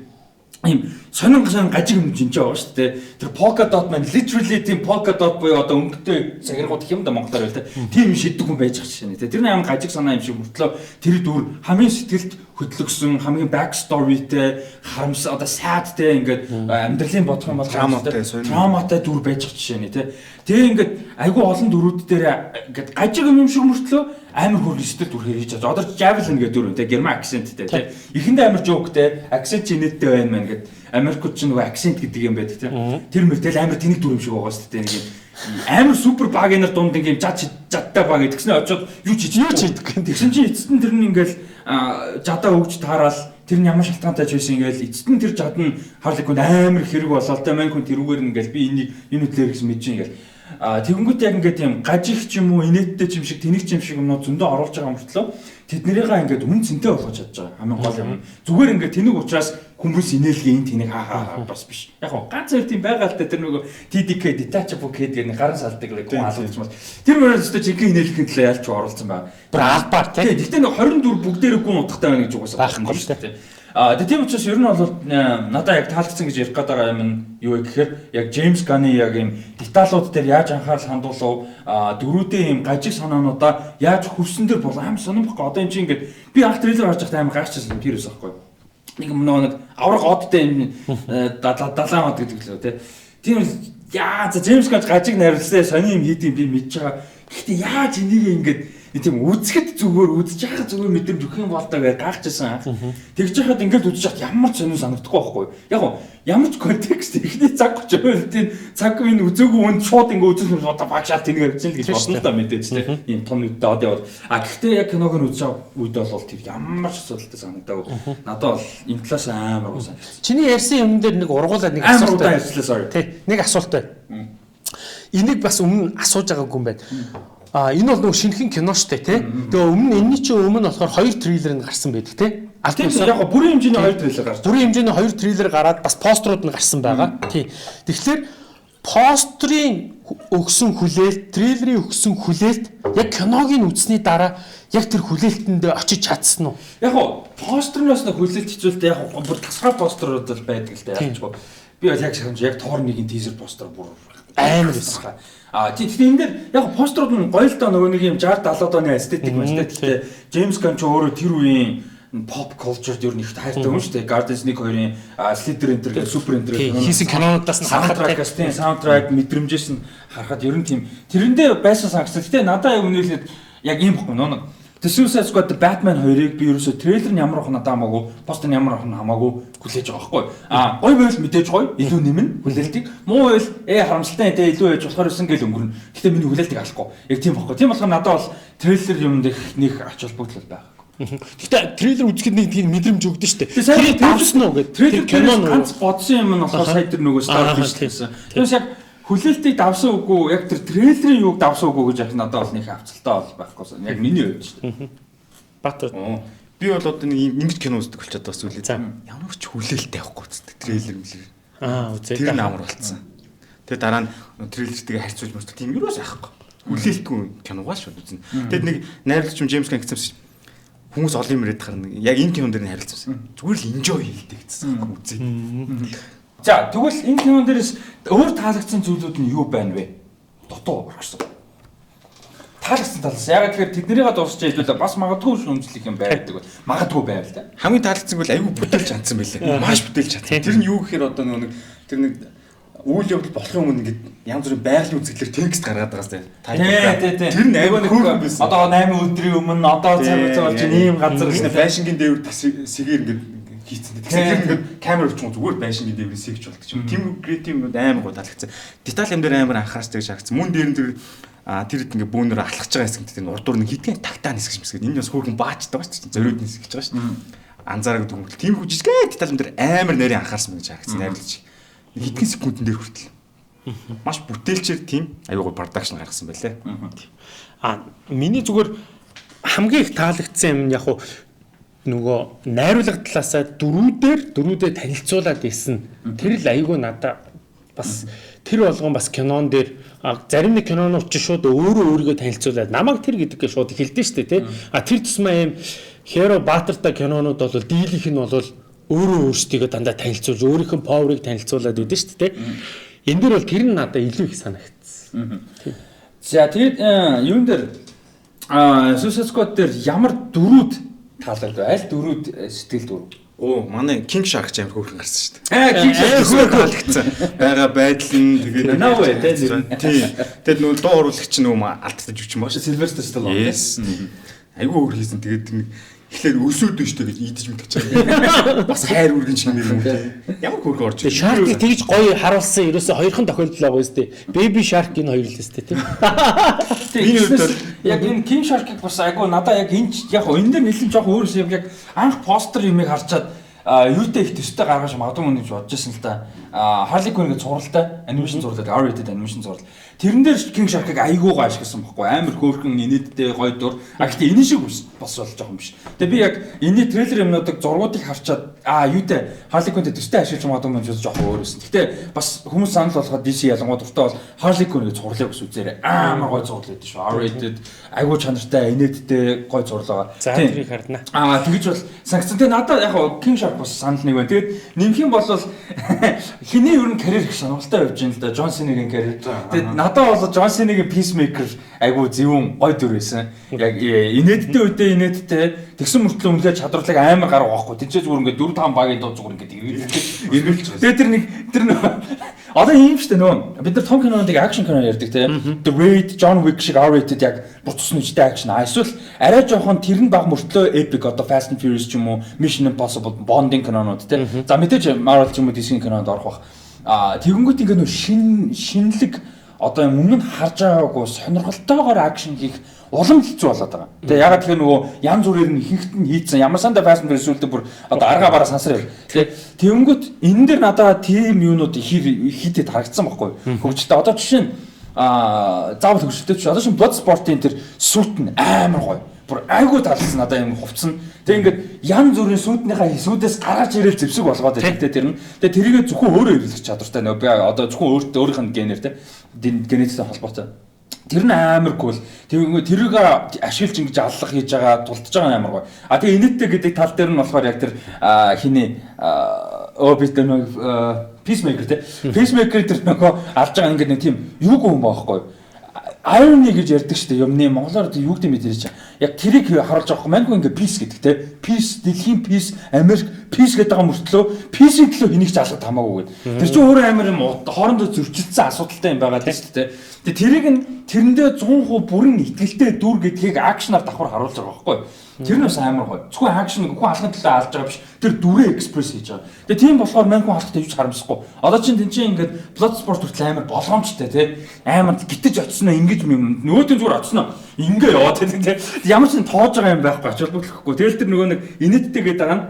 ийм сонин гажиг юм жинж байгаа шүү дээ. Тэр polka dot man literally тийм polka dot буюу одоо өнгөтэй цагиргууд гэх юм да монголоор байл та. Тийм шиддэг хүн байж байгаа жишээ нэ. Тэр нь амар гажиг санаа юм шиг мөртлөө тэр дүр хамгийн сэтгэлд хөдлөгсөн, хамгийн back story-тэй, харамс одоо sad-тэй ингээд амьдралын бодох юм бол трауматай дүр байж байгаа жишээ нэ тэ. Тэгээ ингээд айгүй олон дүрүүд дээр ингээд гажиг юм шиг мөртлөө амар хөргөн сэтгэл дүрхээр хийж байгаа. Одоо Javelin гэдэг дүр те герман акценттэй те. Эхэндээ амар жоок те акцент чи инээдтэй байна мэн гэд Америкууд ч нөгөө акцент гэдэг юм байдаг те. Тэр мөртэл амар тэнэг дүр юм шиг байгаа шүү дээ. Нэг юм амар супер баг нар дунд ингээм жад жадтай баг гэтгснээ очоод юу ч хийдэг. Тэгсэн чинь эцэст нь тэр нь ингээл жадаа өгч таараал тэр нь ямар шалтгаантай ч байсан ингээл эцэст нь тэр жад нь Harley Quinn амар хэрэг болоод тэ мань хүн тэрүүгээр нь ингээл би энийг энэ үтлээр гэсэн мэдэж ингээл тэгэнгүүт яг ингээд юм гажих ч юм уу инээдтэй ч юм шиг тэнэг ч юм шиг юмнууд зөндөө оруулж байгаа мөртлөө тэднэрийгээ ингээд үн цэнтэй болгож чадж байгаа хамгийн гол юм. Зүгээр ингээд тэнэг учраас хүмүүс инээлгээ энэ тэнэг хаа хаа бас биш. Яг гоо ганц хоёр тийм байгаа л та тэр нөгөө TDK detachable kid гэдэг нэг гарын салдаг л гоо алуулж мал. Тэр мөрөөс өстө жинхэнэ инээлгэхийн төлөө ялч оруулсан байгаа. Бүр албаар тийм. Гэхдээ нэг 24 бүгдээрээ гүн утгатай байна гэж угаасаа байхгүй шүү дээ. Тийм учраас ер нь бол надад яг таалагдсан гэж ярих гээд байгаа юм нь юу вэ гэхээр яг Джеймс Ганны яг юм деталууд дээр яаж анхаарал хандуулав, дөрүүдийн юм гажиг санаануудаа яаж хөрсөн дээр бол аим сонирн бохгүй. Одоо энэ чинь ингээд би анх трейлер харж байхдаа амар гайхчихсан юм тэр ус аахгүй. Нэг юм нэг авраг одтой юм далаан од гэдэг лөө тий. Тийм яа за Джеймс Ганн гажиг найруулсан сони юм хийд юм би мэдж байгаа. Гэхдээ яаж энийг ингээд тийм үзэхэд зүгээр үзэж байгаа зүгээр мэдрэмж өгөх юм бол тоо гэж гайхчихсан. Тэгж яхад ингээд үзэж хат ямар ч сонир санагдахгүй байхгүй. Яг нь ямар ч контекст эхний цаг 30 минутын цаг энэ үзээгүй үнд шууд ингээд үзэх юм одоо багшаал тэнэг авчихсан л гэж бодно л да мэдээж тийм. Ийм том нүдтэй од яваад. А гэхдээ яг киног нь үзэж байгаа үед бол тэр ямар ч асуудалтай санагдаагүй. Надад бол энэ талаас амар гоо санагдсан. Чиний ярьсан юм дээр нэг ургуулаад нэг асуулт ярьчлаа sorry. Тий, нэг асуулт байна. Энийг бас өмнө асууж байгаагүй юм байна. Энэ бол нөгөө шинэхэн кино штэ тий. Тэгээ өмнө энэний чинь өмнө болохоор 2 трейлер нь гарсан байдаг тий. Аль яг бүрийн хэмжээний 2 трейлер гарсан. Бүрийн хэмжээний 2 трейлер гараад бас постерууд нь гарсан байгаа. Тий. Тэгэхээр постерын өгсөн хүлээлт, трейлерийн өгсөн хүлээлт яг киног нь үзсний дараа яг тэр хүлээлтэнд очиж чадсан уу? Яг гоо постерноос нь хүлээлт хэцүүлтэй яг бүр тасгай постерууд бол байдаг л дээ ялчгүй. Би бол яг санаж яг Thor 1-ийн teaser постер бүр амар байсан. Тийм тэгэхээр энэ дээр яг постерууд нь гоё л доо нөгөө нэг юм 60 70 оны эстетик мэт. Джеймс Ганн ч өөрөө тэр үеийн pop culture-д ер нь их хайртай хүн шүү дээ. Guardians 1 2-ын Slither Enter гэх Super Enter гэх хийсэн кинонуудаас нь харахад тийм soundtrack мэдрэмжээс нь харахад ер нь тийм тэрэндээ байсан санагдсан. Гэтэ надад яг үнэлээд яг ийм бохгүй нөө. The Suicide Squad Batman 2-ыг би ерөөсөө трейлер нь ямар ах надад хамаагүй, постэр нь ямар ах нь хамаагүй хүлээж байгаа байхгүй. Гоё байвал мэдээж гоё, илүү нэмнэ хүлээлтийг. Муу байвал харамсалтай энэ илүү байж болохоор өсөн гэл өнгөрнө. Гэтэ миний хүлээлтийг алахгүй. Яг тийм бохгүй. Тийм болохоор надад бол трейлер юмд их нэг ач холбогдол байхгүй. Гэтэ трейлер үзэхэд нэг тийм мэдрэмж өгдөн шүү дээ. Тэр давсан уу гэдэг. Тэр кино ганц бодсон юм нь болохоор сая тэр нөгөө Star Wars гэсэн. Тэрс яг хүлээлтийг давсан үгүй яг тэр трейлерийн юуг давсан үгүй гэж яг надад бол нэг авцалтай бол байхгүй. Яг миний хувьд шүү дээ. Бат. Би бол одоо нэг ингэж кино үздэг болчиход бас үлээ. Ямар ч хүлээлттэй явахгүй үздэг трейлер мэлэр. Үзээ. Тэр нь амар болцсон. Тэгээ дараа нь трейлертэйгээ харьцуулж мөртөө тийм юуроос яахгүй. Хүлээлтгүй киногаа шууд үзнэ. Тэгэд нэг найруулагч Джеймс Ганн гэсэн хүмүүс олон юм яриад харна. Яг энэ кинон дээр нь харилцсан. Зүгээр л enjoy хийлдэг гэсэн юм үзээ. За тэгвэл энэ кинон дээрээс өөр таалагдсан зүйлүүд нь юу байна вэ? Дутуу орхисон. Таалагдсан талаас. Яг тэгэхээр тэднэрийгээ дуусч хэлвэл бас магадгүй шүүмжлэх юм байдаг. Магадгүй байв л да. Хамгийн таалагдсан бол айгүй бүтээлч чадсан байлээ. Маш бүтээлч чадсан. Тэр нь юу гэхээр одоо нэг тэр нэг үйл явдал болохын өмнө ингээд янз бүрийн байгалийн үзэгдлэр текст гаргаад байгаас тийм. Тэр нь айгүй хөөрхөн байсан. Одоо 8 өдрийн өмнө одоо цаг хугацаа болж ийм газар гэсэн байшингийн дээвэр сэгээр ингээд хийцэн. Тэгэхээр тэр ингээд камер өвчин зүгээр байшингийн дээврийн сэгч болдог юм. Тийм креатив юмуд амар гоо таалагдсан. Деталь юм дээр амар анхаарчдаг гэж харагдсан. Мөн дээр нь тэр тэр хэд ингээд бүүнээр алхаж байгаа хэсэгт тэр урдуур нэг хитгэн тагтаа нисгэж мэсгээд энэ бас хөөрхөн баачдаг шүү дээ. Зориуд нисгэж байгаа шүү дээ. Анзаараагүй юм. Тийм хүү жижигхэн деталь юм дээр амар нарийн анхаарсан гэж харагдсан. Найруулагч хэдхэн секундэн дээр хүртэл маш бүтээлчээр тийм аюугүй продакшн гаргасан байлээ. Миний зүгээр хамгийн их таалагдсан юм яг хуу нөгөө найруулга талаасаа дөрүүдээ танилцуулаад исэн. Тэр л аюугүй надад бас тэр болгон бас кинон дээр зарим нэг кинонууд чи шууд өөрөө өөрийгөө танилцуулаад намайг тэр гэдэггээ шууд хэлдэж штэ тий. Тэр тусмаа юм Hero Баатартай кинонууд бол дийлийнх нь бол өөрөө өөрсдийгөө дандаа танилцуулж өөрийнх нь power-ыг танилцуулаад идэв шүү дээ. Энэ дэр бол тэр нь надад илүү их санагдсан. За тэгээд юун дээр Suicide Squad дээр ямар дөрүүд таалагдав? Аль дөрүүд сэтгэл дөрөв? Оо, манай King Shark ч амар хөөрхөн гарсан шүү дээ. King Shark хөөрхөн таалагдсан. Байгаа байдал нь тэгээд Наа вэ тэ. Тийм. Тэгээд нөгөө дуу оруулагч нөгөө алдтай жүжигчин баа шүү. Sylvester Stallone. Yes. Айгүй хөөр хийсэн. Тэгээд нэг эхлээд өсөөд шүү дээ гэж идэж мэдчих чам. Бас хайр үргэн шиг нэр юм үү. Ямар хөөрхөн орж Тэгээ Shark-ыг тэгж гоё харуулсан ерөөсөө хоёрхан тохиолдол байгаа үстэй. Baby Shark энэ хоёр л үстэй тийм. Миний хувьд бол яг энэ King Shark-ыг бас айгүй надаа яг энэ яг энэ дээр нэлээд жоох өөрөөс юм яг анх постэр юмыг харчаад юутай их төстэй гаргаж магадгүй мөн гэж бодож байсан л да. Harley Quinn гэж цувралтай анимашн цуврал, R-rated анимашн цуврал. Тэрэн дээр King Shark-ыг айгүй гоё ашигласан байхгүй, амар хөөрхөн инээдтэй гоё дур. А гэхдээ энэ шиг бас бол жоохон биш. Тэгээ би яг энэний трейлер юмнуудыг зургуудыг харчаад юутай Harley Quinn-тэй төстэй ашиглаж магадгүй мөн гэж жоохон өөр байсан. Гэхдээ бас хүмүүс санал болгоход DC ялангуяа дуртай бол Harley Quinn гэж цувралыг бас үзээрэй. Амар гоё цуврал байдаг шүү. R-rated айгүй чанартай инээдтэй гоё цуврал байгаа. За тэрийг хардна. Тэгэж бол санагцсан. Тэгээ надад яг King Shark бас санал нэг байна. Тэгээд нэмэх юм бол хиний ер нь карьер их сонирхолтой явж байна л да. Джон Синагийн карьер. Тэгээд надад бол Джон Синагийн Peacemaker айгүй зөвүүн гой дүр байсан. Яг инээдтэй үедээ инээдтэй тэгсэн мөртлөө үнэхээр чадварлаг амар гарга байхгүй. Тинчээ зүгээр ингээд 4 5 багийн дуу зүгээр ингээд эргэлж. Тэгээд тэр нэг тэр нөө одоо ийм шүү дээ нөө бид нар том киноныг акшн кино ярьдаг те. The Raid, John Wick шиг R-rated яг бүр цусны үжтэй акшн. Эсвэл арай жоохон тэр нь баг мөртлөө epic одоо Fast and Furious ч юм уу Mission Impossible, Bond-ын кинонууд те. За мэдээж Marvel ч юм уу DC-ийн кинонд орох бах. Тэгэнгүүт ингээд нөө шинэлэг одоо юм өмнө нь харж байгаагүй сонирхолтойгоор акшн хийх улам хэцүү болоод байгаа. Тэгээ ягаад тэгэхээр нөгөө янз бүрээр нь ихэнхт нь хийцэн ямар сандаа Fast and Furious үлдээ бүр одоо арга бараа сансар яв. Тэгээ тэгэнгүүт энэ дээр надаа тийм юунууд хийтэд харагдсан байхгүй. Хөгжилтэй одоо жишээ нь заавал хөгжилтэй ч одоо шин Bloodsport-ын тэр сүт нь амар гоё. Бүр айгүй таалагдсан надаа юм хувцсан. Тэгээ ингээд янз бүрийн сүүднийхээ сүүдээс гаргаж ирэл зэвсэг болгоод байдаг те тэр нь. Тэгээ тэрийгэ зөвхөн өөрөө эргэлж чадвартай нөө би одоо зөвхөн өөртөө өөрийнх нь генээр те генетиктэй холбоотой. Тэр нь амар кул. Тэрийг ашиглаж ингэж аллах хийж байгаа, тултж байгаа амар гоё. А тэгээ инээдтэй гэдэг тал дээр нь болохоор яг тэр хиний обит нэг Peacemaker те. Peacemaker тэр нөгөө алж байгаа ингээд нэг тийм юугүй хүн байхгүй. Irony гэж ярьдаг шүү дээ. Юмны монголоор юу гэдэг юм бэ тэр чинь. Яг тэрийг харуулж байгаа юм. Манайгүй ингээ peace гэдэг те. Peace, дэлхийн peace, Америк peace гэдэг байгаа мөртлөө peace-ийн төлөө хэнийг ч алгад хамаагүй гэдэг. Тэр чинь өөрөө амар юм хоорондоо зөрчилдсөн асуудалтай юм байгаа л шүү дээ. Тэгээ тэрийг нь тэрэндээ 100% бүрэн итгэлтэй дүр гэдгийг акшнаар давхар харуулж байгаа байхгүй. Тэр нь бас амар гоё. Зөвхөн акшн хүн алгын төлөө алж байгаа биш. Тэр дүрээ экспресс хийж байгаа. Тэгээ тийм болохоор мань хүн алхахтай юу ч харамсахгүй. Одоо чинь тэн чинь ингээд Bloodsport хүртэл амар болгоомжтой тий. Амар гитэж очсноо ингэж юм. Нөгөөдөө зүгээр очсноо ингээ яваад тий. Ямар ч юм тоож байгаа юм байхгүй ач холбогдолхгүй. Тэгэл тэр нөгөө нэг инээдтэй гэдэг байгаа нь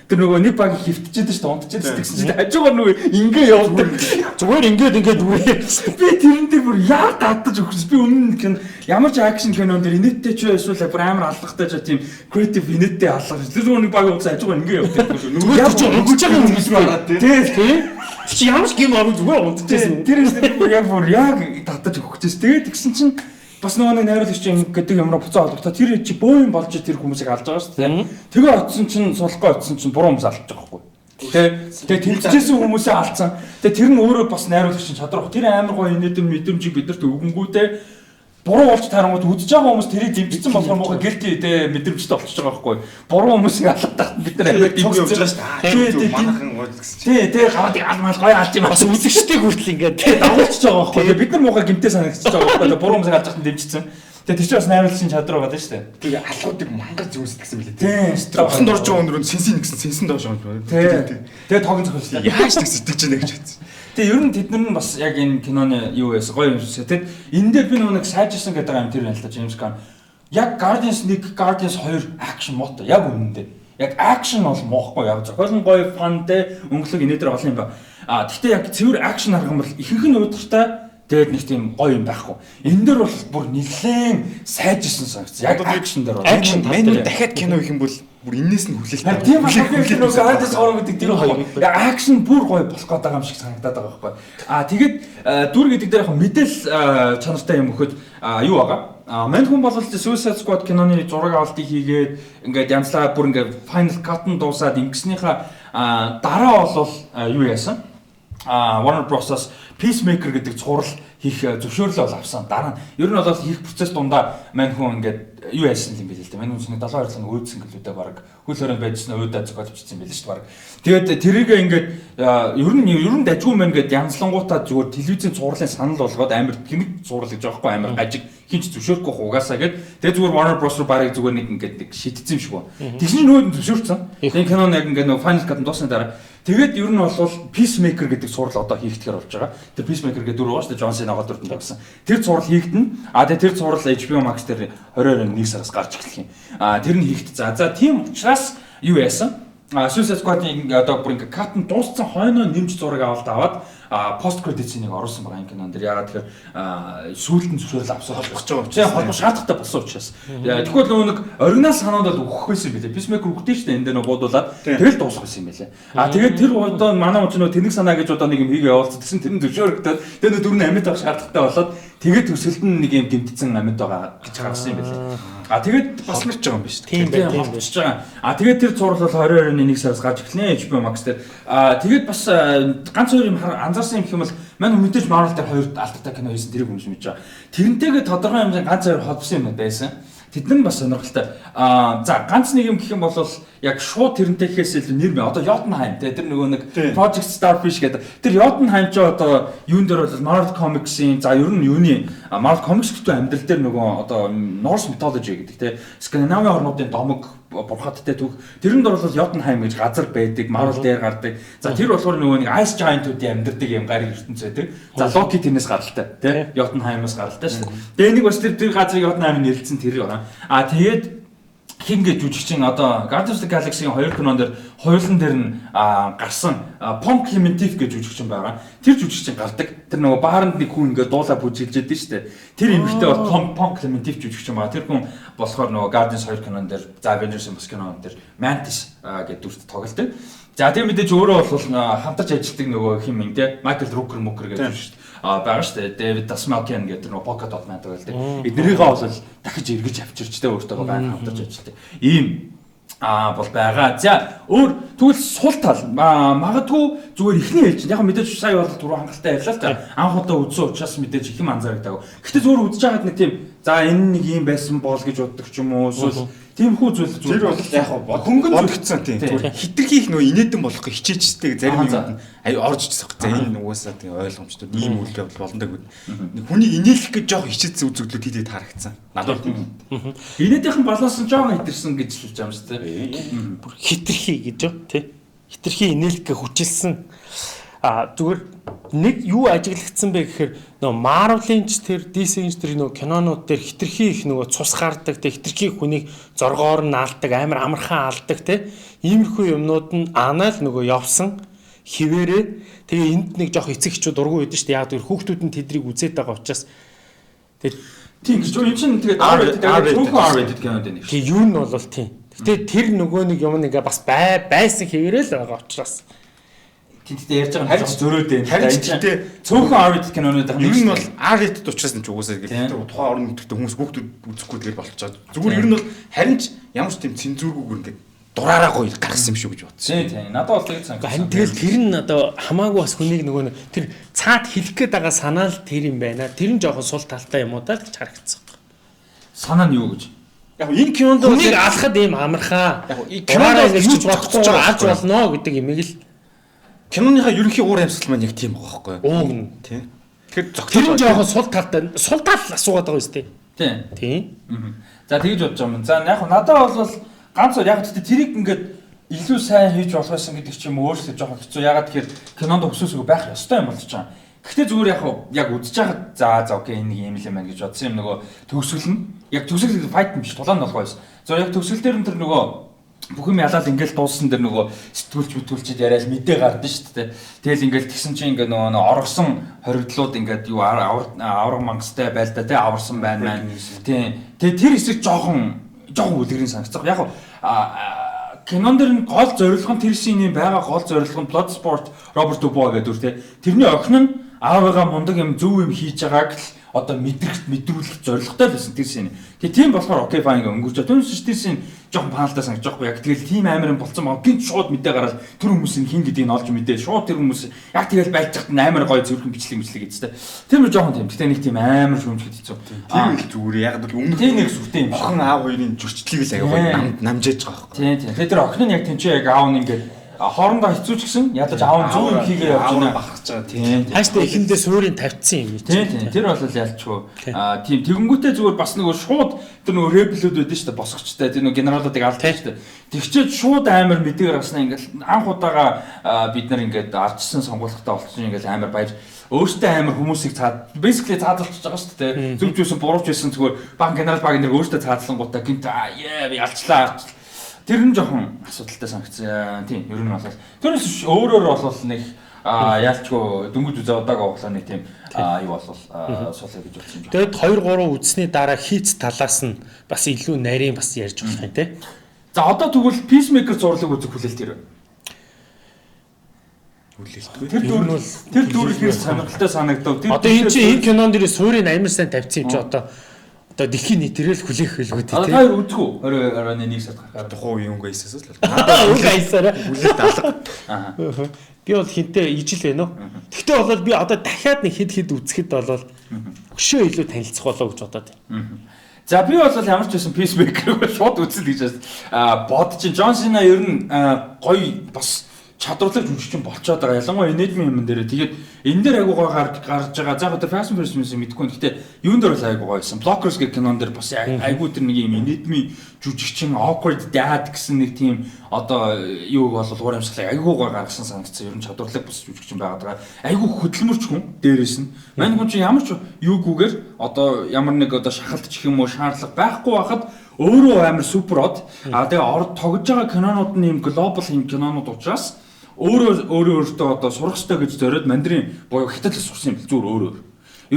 тэр нөгөө нэг баг хөвтчихэд шүү дээ, унтчихэд тэгсэн чинь хажуугаар нөгөө ингээ явдаг. Зүгээр ингээд ингээд үрээ. Би тэрэн дээр бүр яа гадаж өгсөн. Би өмнө нь ямар ч акшн кинон дээр инээдтэй ч эсвэл бүр амар алгахтай ч тийм creative инээдтэй алгах. Тэр зүгээр нэг баг унтсан хажуугаар ингээ явдаг. Зүгээр чи унтж байгаа юм шиг хараад тий. Тий. Чи ямар ч гим орон зүгээр унтчихсэн. Тэр яг бүр яг татаж өгөх гэжээс. Тэгээд тэгсэн чинь бас нөгөө нэг найруулагч гэдэг юмраа буцаа холбогдоо. Тэр чи бөө юм болж тэр хүмүүсийг алж байгаа шүү дээ. Тэгээ очсон чинь сулахгүй очсон чинь буруу хүмүүс алдчих жоохгүй. Тэгээ тэмцээсэн хүмүүсээ алдсан. Тэгээ тэр нь өөрөө бас найруулагчийн чадвар. Тэр амар гоё инээдэм мэдрэмжийг бидэрт өгөнгүүтээ буруу болж тарангууд үзэж байгаа хүмүүс тэрийг дэмжсэн болохоор муухай гэлти тэ мэдрэмжтэй болчихж байгаа байхгүй. Буруу хүмүүсийг алгадах бид нар амар цуг явж байгаа шүү дээ. Манайхан гоё гэсэн чинь. Тий, тий гараад алмал гоё алж юм. Бас үзэгчтэй хүртэл ингээд тий дагуулчихж байгаа байхгүй. Тэгээ бид нар муухай гэмтэй санагдчихж байгаа байхгүй. Буруу хүмүүсийг алж байхад дэмжсэн. Тэгээ тэр чинь бас найруулагчийн чадвар байгаа шүү дээ. Тэгээ алгуудыг мангар зүүсдэгсэн билээ. Тий. Усан дорж байгаа өндөр нь сэнсийн гэсэн сэнсэн доош байгаа. Тий. Тэгээ тогон зохиолсон. Яаж тэгсэн тэгж нэ гэж бодсон. Тэгээ ер нь тэд нар нь бас яг энэ киноны юу байсан гоё юм шиг. Тэгэд энэ дээр би нөгөө нэг сайжирсан гэдэг юм тэр байна л та Джеймс Ганн. Яг Guardians 1, Guardians 2 акшн муутай яг үнэндээ. Яг акшн бол муухгүй яг зохиол нь гоё фан те өнгөлөг инээ дээр олон юм ба. А тэгтээ яг цэвэр акшн харах юм бол ихэнх нь удиртай тэгээд нэг тийм гоё юм байхгүй. Энэ дээр бол бүр нэлээд сайжирсан санагдсан. Яг акшн дээр бол акшн мань дахиад кино хийх юм бол бүр энээс нь хүлээлттэй. Тийм болохоор тэр нөгөө Guardians 3 гэдэг тэр хоёр. Яг акшн бүр гоё болох гээд байгаа юм шиг санагдаад байгаа байхгүй. Аа тэгээд дүр гэдэг дээр яг мэдээлэл чанартай юм өгөхөд юу байгаа? Мань хүн бол Suicide Squad киноны зураг авалтыг хийгээд ингээд янзлаа бүр ингээд final cut нь дуусаад ингэснийхаа дараа бол юу яасан? Warner Bros-аас Peacemaker гэдэг цуврал хийх зөвшөөрлөө бол авсан. Дараа нь ер нь бол хийх процесс дундаа мань хүн ингээд юу яасан юм бэ л дээ. Мань хүн 72 цаг өөдсөн гэлүүдээ баг хөл хорионд байжсан өөдөө зохиолчсон юм байл шүү дээ баг. Тэгээд тэрийг ингээд ер нь дажгүй мэн гэд янзлангуудаа зүгээр телевизийн цувралын санал болгоод амар тэнэг цуврал гэж байгаа хгүй амар гажиг хинч зөвшөөрөхгүй угаасаа гэд. Тэгээд зүгээр Warner Bros руу барыг зүгээр нэг ингээд нэг шидсэн юм шиг ба. Тэгсэн чинь нөөд нь зөвшөөрсөн. Энэ кинон яг ингээд нөгөө Final Cut дуусны дараа тэгээд ер нь бол Peacemaker гэдэг цуврал одоо хийгдэхээр болж байгаа. Тэр Peacemaker гэдэг дүр байгаа шүү дээ. Джон Сина гол дүртэнд тогсон. Тэр цуврал хийгдэнэ. А тэгээд тэр цуврал HBO Max дээр 2021 сараас гарч эхлэх юм. А тэр нь хийгдсэн. За тийм учраас юу яасан? Suicide Squad-ийн одоо бүр ингээ cut нь дууссан хойноо нэмж зураг аваад post credit scene-ийг оруулсан байгаа энэ кинон дэр. Ягаад тэгэхээр сүүлд нь зөвшөөрөл авсан холбох гэж байгаа учраас холбох шаардлагатай болсон учраас. Тэгвэл нөгөө нэг оригинал санаанд бол өгөх байсан юм билээ. Peacemaker өгдөө шүү дээ энэ дээр нөгөө буудуулаад тэгэл дуусах байсан юм билээ. А тэгээд тэр одоо манай хүн нөгөө тэнэг санаа гэж одоо нэг юм хийгээ явуулсан. Тэгсэн тэр нь зөвшөөрөгдөд тэр нөгөө дөрөв нь амьд авах шаардлагатай болоод тэгээд төгсгөлд нь нэг юм гэмтсэн амьд байгаа гэж гаргасан юм билээ. А тэгээд бас мэрч байгаа юм биш. Тийм байх, тийм биш байгаа. А тэгээд тэр цуврал бол 2021 сараас гарч эхэлнэ HBO Max дээр. А тэгээд бас ганц хоёр юм анзаарсан юм гэх юм бол мань мэдээж Marvel дээр хоёр алдартай кино хийсэн тэрийг хүмүүс мэдж байгаа. Тэрнтэйгээ тодорхой хэмжээнд ганц хоёр холбосон юм байсан. Тэд нар бас сонирхолтой. А за ганц нэг юм гэх юм бол яг шууд тэрнтэй гэхээс илүү нэр мэ. Одоо Jotunheim те тэр нөгөө нэг Project Starfish гэдэг. Тэр Jotunheim ч одоо юун дээр бол Marvel Comics-ийн за ер нь юуны Marvel Comics гэдэг амьдрал дээр нөгөө одоо Norse mythology гэдэг те Скандинавын орнуудын домог бурхадтай түүх. Тэрэнд бол Jotunheim гэж газар байдаг, Marvel дээр гардаг. За тэр болохоор нөгөө нэг Ice Giant-уудын амьдардаг юм гариг ертөнц байдаг. За Loki тэрнээс гаралтай тий Jotunheim-аас гаралтай шүү дээ. Тэгээ нэг бас тэр газрыг Jotunheim нэрлэлсэн тэр байна. А тэгээд хингээ жүжигчин одоо Guardians of the Galaxy-ийн хоёр кинон дээр хоёулан дээр нь гарсан Pom Klementieff гэж жүжигчин байгаа. Тэр жүжигчин гардаг. Тэр нөгөө бааранд нэг хүн ингээ дуулаа бүжиглж идэв шүү дээ. Тэр эмэгтэй бол Pom Klementieff жүжигчин байгаа. Тэр хүн болохоор нөгөө Guardians хоёр кинон дээр, за Avengers-ийн бас кинон дээр Mantis гэдэг дүрт тоглолдог. За тэр мэдээж өөрөө бол хамтарч ажилладаг нөгөө хин мэн те Michael Rooker Mooker гэж жүжигч байгаа шүү дээ. David Dastmalchian гэдэг нөгөө Polka Dot Man тоглолдог. Эднэрийгээ бол дахиж эргэж авчирч те өөртөө байнга хамтарч ажилладаг. Ийм бол байгаа. За өөр тэгвэл сул тал магадгүй зүгээр эхний ээлжинд яг мэдээж сая бол түрүү хангалттай ярьлаа л та. Анх удаа үзсэн учраас мэдээж их юм анзаардаг. Гэхдээ зүгээр үзэж байгаад нэг тийм за энэ нэг юм байсан бол гэж боддог ч юм уу эсвэл тиймэрхүү зүйл зүгээр бол яг хөнгөн бодогдсон тийм. Зүгээр хитрхи их нөгөө инээдэн болохгүй хичээжтэй зарим юм нь орж ирсэн. За энэ угаасаа тийм ойлгомжтой ийм үйл явдал болно гэдэг. Нэг хүний инээлэх гэж жоох хичээсэн үзэгдлүүд хэд хэд харагдсан. Надад бол тийм. Инээдийнхэн баланс нь жоохон хэтэрсэн гэж хэлж байгаа юм шүү дээ. Бүр хитрхи гэж юу тий. Хитрхи инээлэх гэж хүчилсэн. А зүгээр нэг юу ажиглагдсан бэ гэхээр нөгөө Marvel-ийн ч тэр DC-ийн ч тэр нөгөө кинонууд дээр хитрхи их нөгөө цус гардаг тэ хитрхи хүнийг зоргоор нь алдаг амар амархан алдаг тэ иймэрхүү юмнууд нь анаа л нөгөө явсан хിവэрээ тэгээ энд нэг жоох эцэг эхчүүд дургүй байдаг шүү дээ. Яг тэр хүүхдүүд нь тэдрийг үзээд байгаа учраас тэгээ тийм гэж юм чинь тэгээд R-rated зөвхөн R-rated кинод байна. Тэгээ юу нь бол тийм. Гэтэ тэр нөгөө нэг юм ингээ бас байсан хിവэрээ л байгаа учраас Тэгтээ ярьж байгаа нь харин зөрөөд байна. Харин тэгтээ цөөхөн R-rated кинонууд байгаа. Ер нь бол R-rated учраас нь ч угаасаа гэдэг тухайн орон нутагт хүмүүс хүүхдүүд үзэхгүй тэгэл болчиход. Зүгээр ер нь бол харин ч ямар ч тийм цензургүйгээр ингээд дураараа гоё гаргасан юм шүү гэж бодсон. Тийм. Надад бол тэгж санагдсан. Харин тэгэл тэр нь одоо хамаагүй бас хүнийг нөгөө тэр цаад хэлэх гээд байгаа санаа л тэр юм байна. Тэр нь жоохон сул талтай юм уу даа гэж харагдсан. Санаа нь юу гэж? Яг энэ кинонд бол хүнийг алхад ийм амархан. Яг энэ кинонд юу ч бодохгүй алж болно гэдэг имийг л киноныхаа ерөнхий уур амьсгал маань яг тийм байгаа байхгүй юу? Ууг нь. Тийм. Тэгэхээр зөгтөл тэр нь жоохон сул талтай. Сул тал асуугаад байгаа юм шүү дээ. Тийм. Тийм. За тэгж бодож байгаа юм. За яг надад бол ганц яг гэхдээ тэрийг ингээд илүү сайн хийж болох байсан гэдэг чинь өөрсдөө жоохон хэцүү. Ягаад тэгэхээр кинонд өсөөсөө байх ёстой юм болж байгаа. Гэхдээ зүгээр яг үзэж байхад за окей энэ нэг юм л юм байна гэж бодсон юм нөгөө төгсгөл нь яг төгсгөл файт юм биш тулаан нь болох байсан. Зөв яг төгсгөл дээр нь тэр нөгөө бүх юм ялаад ингээл дууссан дээр нөгөө сэтгүүлч мэтгүүлчд яриад мэдээ гардаг шүү дээ. Тэгэл ингээл тэгсэн чинь ингээ нөгөө оргосон хоригдлууд ингээд юу авраг мангастай байл та тий аварсан байна маань. Тийм. Тэгээ тэр хэсэг жоохон үлгэрийн санагцсан. Яг кинон дээр нь гол зорилго нь тэр шинийн байгаа гол зорилго нь Bloodsport Robert Dubois гэдэг үр тий. Тэрний охин нь аавыгаа мундаг юм зөв юм хийж байгааг л одоо мэдрүүлэх зорилготой л байсан тэр scene. Тэгээ тийм болохоор okay, fine гэ өнгөрч. Түүнээс тэр scene жоохон паналтай санагдаж байгаа яг тэгэл тийм амар юм болцсон маа гинт шууд мэдээ гараад тэр хүмүүс нь хин гэдгийг нь олж мэдээ шууд тэр хүмүүс яг тэгэл байлж хат амар гоё цэвэрхэн бичлэг бичлэг гэжтэй. Тэр нь жоохон тийм. Гэтэ нэг тийм амар шүүмжлэхэд хэцүү. Тэр их зүгээр яг л өмнө тийм нэг сүртэй юм шиг. Охин аав хоёрын зөрчлийг л аягүй гоё намжээж байгаа байхгүй. Тийм тийм. Тэр охин нь яг тэнцээ яг аав нь ингээд хоорондоо хэцүү ч гэсэн ядаж аав нь зөв юм хийгээ явж байна. Бахарч байгаа. Тийм. Хааштай эхэндээ суурийг тавьчихсан юм чи. Тийм. Тэр бол ялчгүй. Аа тийм тэгэнгүүтээ зүгээр бас нөгөө шууд тэр нөгөө rebel-үүд байдэн шүү дээ босгочтой. Тэр нөгөө генералуудыг алдсан шүү дээ. Тэгчээд шууд амар мэдээ гаргаснаа ингээд анх удаага бид нар ингээд ардчсан сонгуулахтаа болчихсон ингээд амар баяр өөртөө амар хүмүүсийг цаад basically цаазалчж байгаа шүү дээ. Зөв ч байсан бурууч байсан зүгээр баг генерал баг нэр өөртөө цаазлангуудаа гинт аа би ялчлаа. Тэр нь жоохон асуудалтай санагдсан. Тийм, ер нь бол тэрнээс өөрөөр бол нэг яалчгүй дөнгөж үзээ удааг оглоо нэг тийм юу бол суулаа гэж бодсон юм. Тэгэд 2 3 үзсний дараа хийц талаас нь бас илүү нарийн бас ярьж болох юм те. За одоо тэгвэл Peacemaker зурлаг үзэх хүлээлт ирв. Хүлээлтгүй. Тэр дүр ихээр сонирхолтой санагдав. Одоо энэ чинь энэ кинон дээр суурийг амар сайн тавьсан юм чи одоо дэлхийн нийтээр л хүлээх хэлгүй тий. Та хоёр үзэх үү? 20 21 сард гарахаар. Тухайн үеийн өнгө аясаас л. Өнгө аясаараа. Хүлээлт алга. Аа. Би бол хинтээ ижил байна уу? Тэгтээ болоод би одоо дахиад нэг хэд хэд үзэхэд болоод өшөө илүү танилцах болоо гэж бодоод байна. За би бол ямар ч байсан Peacemaker-ыг шууд үзэл гэж бодож чинь Джон Сина ер нь гоё бас чадварлаг жүжигчин болцоод байгаа. Ялангуяа инээдмийн юм дээр. Тэгээд энэ дээр айгуу гоё гарч байгаа. За яг тэр Fast and Furious мэдэхгүй. Гэхдээ юун дээр бол айгуу гоё байсан. Blockers гэх кинон дээр бас айгуу тэр нэг юм инээдмийн жүжигчин awkward dad гэсэн нэг тийм одоо юуг бол уур амьсгалыг айгуу гоё гаргасан санагдсан. Ер нь чадварлаг бас жүжигчин байгаад байгаа. Айгуу хөдөлмөрч хүн дээрээс нь. Мань хүн чинь ямар ч юугүйгээр одоо ямар нэг одоо шахалт ч юм уу шаардлага байхгүй байхад өөрөө амар супер од. А тэгээ ор тогж байгаа кинонууд нь юм глобал юм кинонууд учраас өөрөө өөртөө одоо сурах ёстой гэж зориод мандрин буюу хятад л сурсан юм зүгээр өөрөө.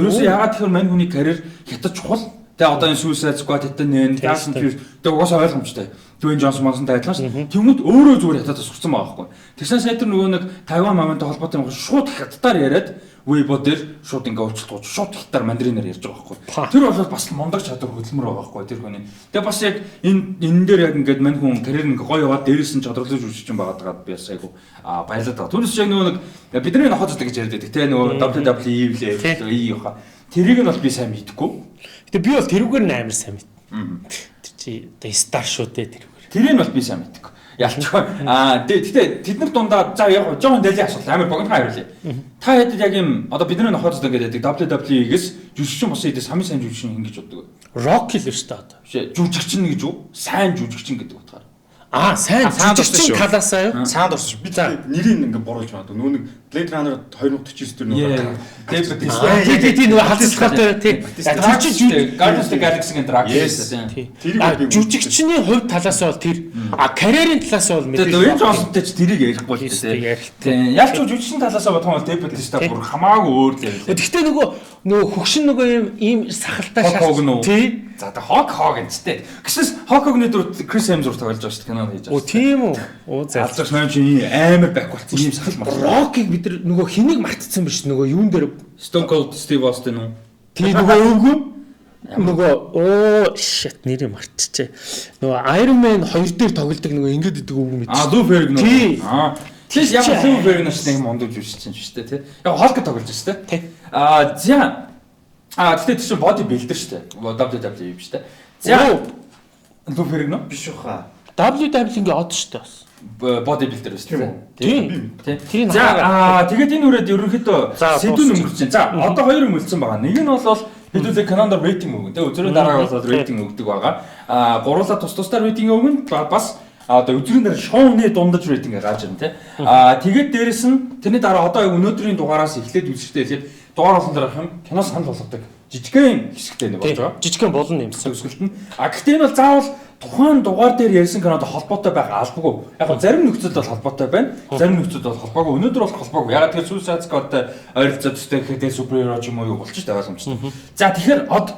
Ерөөсөө ягаад тэгэхээр мань хүний карьер хятад чухал. Тэгээ одоо энэ Suicide Squad хятад нэн Fast and Furious тэгээ угаасаа ойлгомжтой. Dwayne Johnson монсонтой адилхан шүү. Тэнгүүд өөрөө зүгээр хятадаас сурсан байгаа байхгүй. Тэгсэн сая тэр нөгөө нэг Тайван мамантай холбоотой юм шууд хятадаар яриад Weibo дээр шууд ингээ уучлалт гооч шууд хятадаар мандаринаар ярьж байгаа байхгүй. Тэр бол бас мундаг чадвар хөдөлмөр байгаа байхгүй тэр хүний. Тэгээ бас яг энэ дээр яг ингээд мань хүн карьер ингээ гоё яваад дээрээс нь чадварлаж үжиж байгаа дагаад би бас айгу баярлаад байгаа. Түүнээс яг нөгөө нэг бидний нохоо зэдэг гэж яриад байдаг те нөгөө WWE лээ E яха. Тэрийг нь бол би сайн мэдэхгүй. Гэтэ би бол тэрүүгээр нь амар сайн мэд. Тэр чи одоо стар шүү дээ тэрүүгээр. Тэрийг нь бол би сайн мэдэхгүй. Ялчгүй. Гэхдээ тэд нар дундаа за яг жоохон дэлийн асуудал амар богинохон хариулъя. Та хэдэд яг юм одоо бидний нохоо зэдэг гэдэг WWE-гээс жүжигчин бос хэдээс хамгийн сайн жүжигчин хин гэж боддог. Rocky л шүү дээ одоо. Биш жүжигчин гэж үү? Сайн жүжигчин гэдэг утгаар. Аа, сайн жүжигчин талаасаа юу? Сайн дурсаж. Би нэрийг ингээ буруулж магадгүй. Нөө нэг Blade Runner 2049 дээр нөгөө тий нөгөө халдвартай тий. Жүжигчин Guardians of the Galaxy-гийн Drax тий. Жүжигчний хувь талаас бол тэр. А карьерийн талаас бол мэдээ. Dwayne Johnson-тэй ч тэрийг ярихгүй л тий. Тий. Ялч жүжигчин талаасаа бодох юм бол Dave Bautista бүр хамаагүй өөр л юм. Гэхдээ нөгөө хөгшин нөгөө юм сахалтай шаарч тий. За тэ Хог Хоган ч тий. Гэсэс Хог Хогны дүр Крис Хемсворт тоглож байгаа шүү дээ кинонд хийж байгаа. Оо тийм үү. Оо за. Алзагч маань чи амар байх болсон ийм сахал мах. Рокийг бид нар нөгөө хэнийг мартцсан биш нөгөө юун дээр Stone Cold Steve Austin үү? Тий нөгөө өвгөн нөгөө оо shit нэрийг мартчихэ. Нөгөө Iron Man 2 дээр тоглодог нөгөө ингэж идэг өвгөн мэдчих. Аа Lou Ferrigno. Аа тийш яг Lou Ferrigno ч нэг мундаг жүжигчин шүү дээ тий. Яг Hulk тоглож шүү дээ. Тий. Аа за. Аа тэгтээ тэр чинь body builder шүү дээ. WWE биш үү? За Lou Ferrigno биш үхаа. WWE ингээ од шүү дээ бас. Body builder шүү дээ. Тийм. За тэгээд энэ үрээд ерөнхийдөө сэдвүүн өнгөрсөн. За одоо хоёр юм үлдсэн байгаа. Нэг нь бол хэдүүлээ кинонд рейтинг өгнө. Тэгээ өдрийн дараа бол рейтинг өгдөг байгаа. Аа гурлаа тус тусдаар рейтинг өгнө. Бас одоо өдрийн дараа шоуны дундаж рейтинг гарч ирнэ тий. Аа тэгээд дээрэс нь тэрний дараа одоо яг өнөөдрийн дугаараас эхлээд үзэхдээ эхлээд дугаар болгон дээр юм кино санал болгодог. Жижигхэн хэсэгтэй нэг болж байгаа. Жижигхэн болно юмсан өсгөлт нь. А гэхдээ энэ бол заавал тухайн дугаар дээр ярьсан кинотой холбоотой байх албагүй. Яг нь зарим нөхцөлд бол холбоотой байна. Зарим нөхцөлд бол холбоогүй. Өнөөдөр бол холбоогүй. Яг тэгэхээр Suicide Squad-тай ойролцоо төстэй гэхэд superhero ч юм уу юу болчих та ойлгомжтой. За тэгэхээр од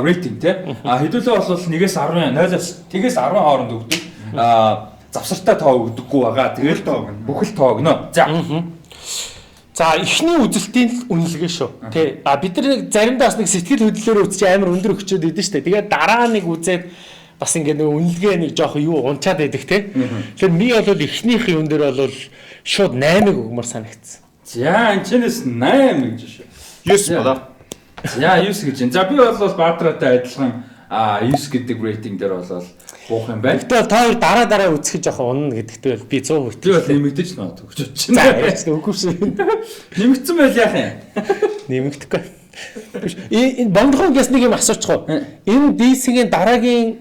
рейтинг тий. А хэдүүлээ бол 1-ээс 10, 0-аас 10-ээс 10 хооронд өгдөг. А завсартай тоо өгдөггүй байгаа. Тэгэл тоо өгнө. Бүхэл тоо өгнө. За. За, эхний үзэлтийн л үнэлгээ шүү. Тэ. А бид нар нэг заримдаа бас нэг сэтгэл хөдлөлөөр үзчих амар өндөр өгчөөд идэв штэ. Тэгээд дараа нэг үзээд бас ингээ нэг үнэлгээ нэг жоох юу унчаад байдаг те. Тэгэхээр би бол эхнийх юун дээр бол шууд 8-ыг өгмөр санагдсан. За, энэ чэнэс 8 гэж шүү. 9 болоо. За, 9 гэж байна. За, би бол Баатартай адилхан 9 гэдэг рейтинг дээр бол буух юм байна. Гэтэ та хоёр дараа дараа үзэх жоохон унна гэдэгтэй бол би 100%. Би бол нэмэгдэж нөө төгч За, байна. яаж үгүй шүү. Нэмэгдсэн байл яах юм? Нэмэгдэхгүй. Биш. Энэ Бондохонгээс нэг юм асуучих уу? Энэ DC-ийн дараагийн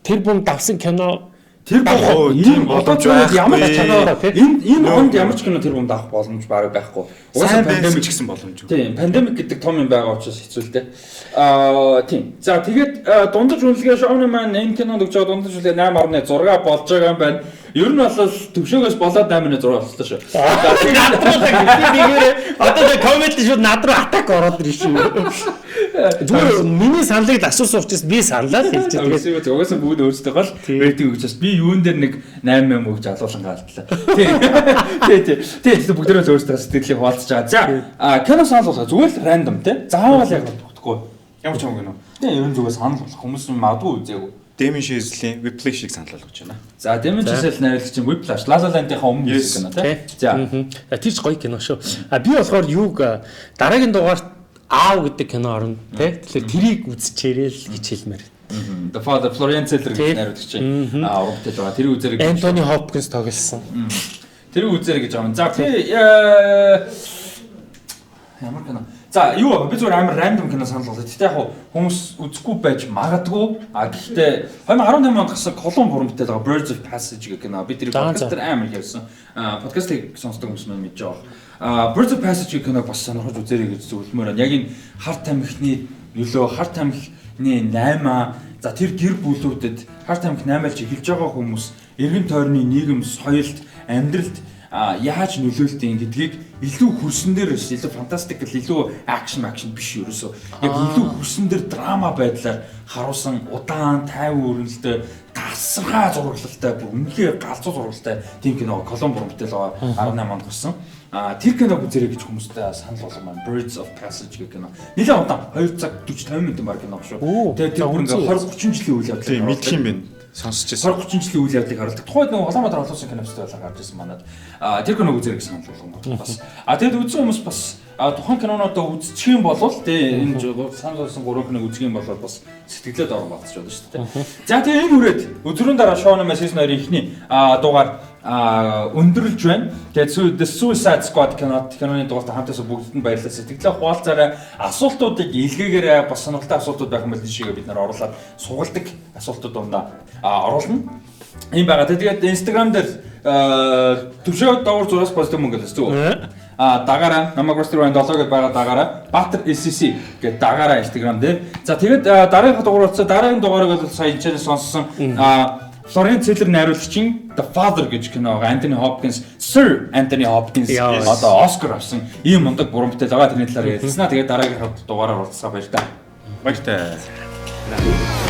тэр бум давсан кино Тэр Оо, бум тийм боломж байхгүй. Ямар ч кино Тий. энэ онд ямар ч кино тэр бум давах боломж бараг байхгүй. Сайн Угаасаа байсан пандемик ч гэсэн боломжгүй. Тийм, пандемик гэдэг том юм байгаа учраас хэцүү л дээ. Тийм. За, тэгээд дундаж үнэлгээ шоуны маань энэ кинонд өгч байгаа дундаж үнэлгээ 8.6 болж байгаа юм байна. Ер нь бол төвшөөгөөс болоод 8.6 боллоо шүү. За, тэгээд нэгээрээ одоо тэ коммент шууд над руу атак ороод ирж шүү. Зүгээр миний саналыг л асуусан учраас би саналаа л хэлж байгаа. Тэгээд угаасаа бүгд өөрсдөө гол рейтинг өгч бас би юун дээр нэг 8 8 өгч алуулан гаалтлаа. Тийм. Тийм тийм. Тийм тийм бүгдээрээ л өөрсдөө сэтгэлийг хуваалцаж байгаа. За, кино санал болгоо зүгээр л рандом тий. Заавал яг тогтохгүй. Ямар ч юм гэнэ. Тийм, ер нь зүгээр санал болгох хүмүүс магадгүй үзээгүй. Damien Chazelle-ийн Whiplash-ийг санал болгож байна. За, Damien Chazelle найруулагч Whiplash, La La Land-ийнхаа өмнө Yes. хийсэн кино тий. За. За, тэр ч гоё кино шүү. А би болохоор юуг дараагийн дугаарт Аав гэдэг кино орно тий. Тэгэхээр тэрийг үзчихээрэй л гэж хэлмээр. The Father Florian Zeller Тий. гэж найруулагч уран бүтээл байгаа. Тэрийг үзээрэй гэж. Энтони Хопкинс тоглосон. Тэрийг үзээрэй гэж байгаа юм. За, би ямар кино? За, юу вэ? Би зүгээр амар рандом кино санал болгоё. Гэтэ яг хуу хүмүүс үзэхгүй байж магадгүй. А гэхдээ 2018 онд гарсан Колумб уран бүтээл байгаа Birds of Passage гэх кино. Би тэрийг За, подкаст дээр амар их ярьсан. Подкастыг сонсдог хүмүүс маань мэдж байгаа. Birds of Passage гэх киног бас сонирхож үзээрэй гэж зөвлөмөр байна. Яг энэ хар тамхины нөлөө, хар тамхины 8 за тэр гэр бүлүүдэд хар тамхи 8-aalж эхэлж байгаа хүмүүс эргэн тойрны нийгэм, соёлд, амьдралд яаж нөлөөлдөг гэдгийг илүү хөрсөн дээр биш, илүү фантастикл, илүү акшн биш ерөөсөө. Яг илүү хөрсөн дээр драма байдлаар харуулсан удаан, тайван өрнөлтөй, тасархай зураглалтай, бүр үнэхээр галзуу зураглалтай тийм кино Колумб уран бүтээл байгаа 18 онд гарсан. Тэр киног үзээрэй гэж хүмүүстээ санал болгомоор Birds of Passage гэх кино. Нэлээд удаан 2 цаг 40 50 минутын баг кино шүү. Тэгээд тэр бүр ингээ 20 30 жилийн үйл явдлыг Тийм, мэдх юм харуулдаг. байна. Сонсч байсан. 20 30 жилийн үйл явдлыг харуулдаг. Тухайд нөгөө Улаанбаатар олон улсын кино фестивалаар гарч ирсэн манад. Тэр киног үзээрэй гэж санал болгомоор бас. Тэгээд үзсэн хүмүүс бас тухайн кинонуудаа үзчих юм бол тий энэ санал болгосон гурван киног үзэх юм бол бас сэтгэлдээ дорн болчих болно шүү дээ. За, тэгээд энэ хүрээд өдрийн дараа шоу номер season 2-ын эхний дугаар өндөрлж байна. Тэгээд The Suicide Squad киноны дугаартай хамтаас бүгдэд нь баярлалаа. Сэтгэлээ хуваалцаарай. Асуултуудыг илгээгээрэй. Бас сонирхолтой асуултууд байх юм бол тийшээгээ бид нар оруулаад сугалдаг асуултууд дундаа оруулна. Ийм байгаа. Тэгээд Instagram дээр төвшөө доогуур зураас позитив мөнгө л зүг. Дагаараа намайг Ростер 7 гэдээ байгаа дагаараа Баатар SCC гэдэг дагаараа Instagram дээр. За, тэгээд дараагийн дугаар болцоо дараагийн дугаарыг бол сая энэ сонссон Флорен Зеллер найруулагчийн The Father гэж кино байгаа. Anthony Hopkins, Sir Anthony Hopkins одоо Оскар авсан ийм мундаг буран бүтээл байгаа. Тэрний талаар ярилцсанаа. Тэгээд дараагийн дугаараар уулзсаа баяр та. Баяртай.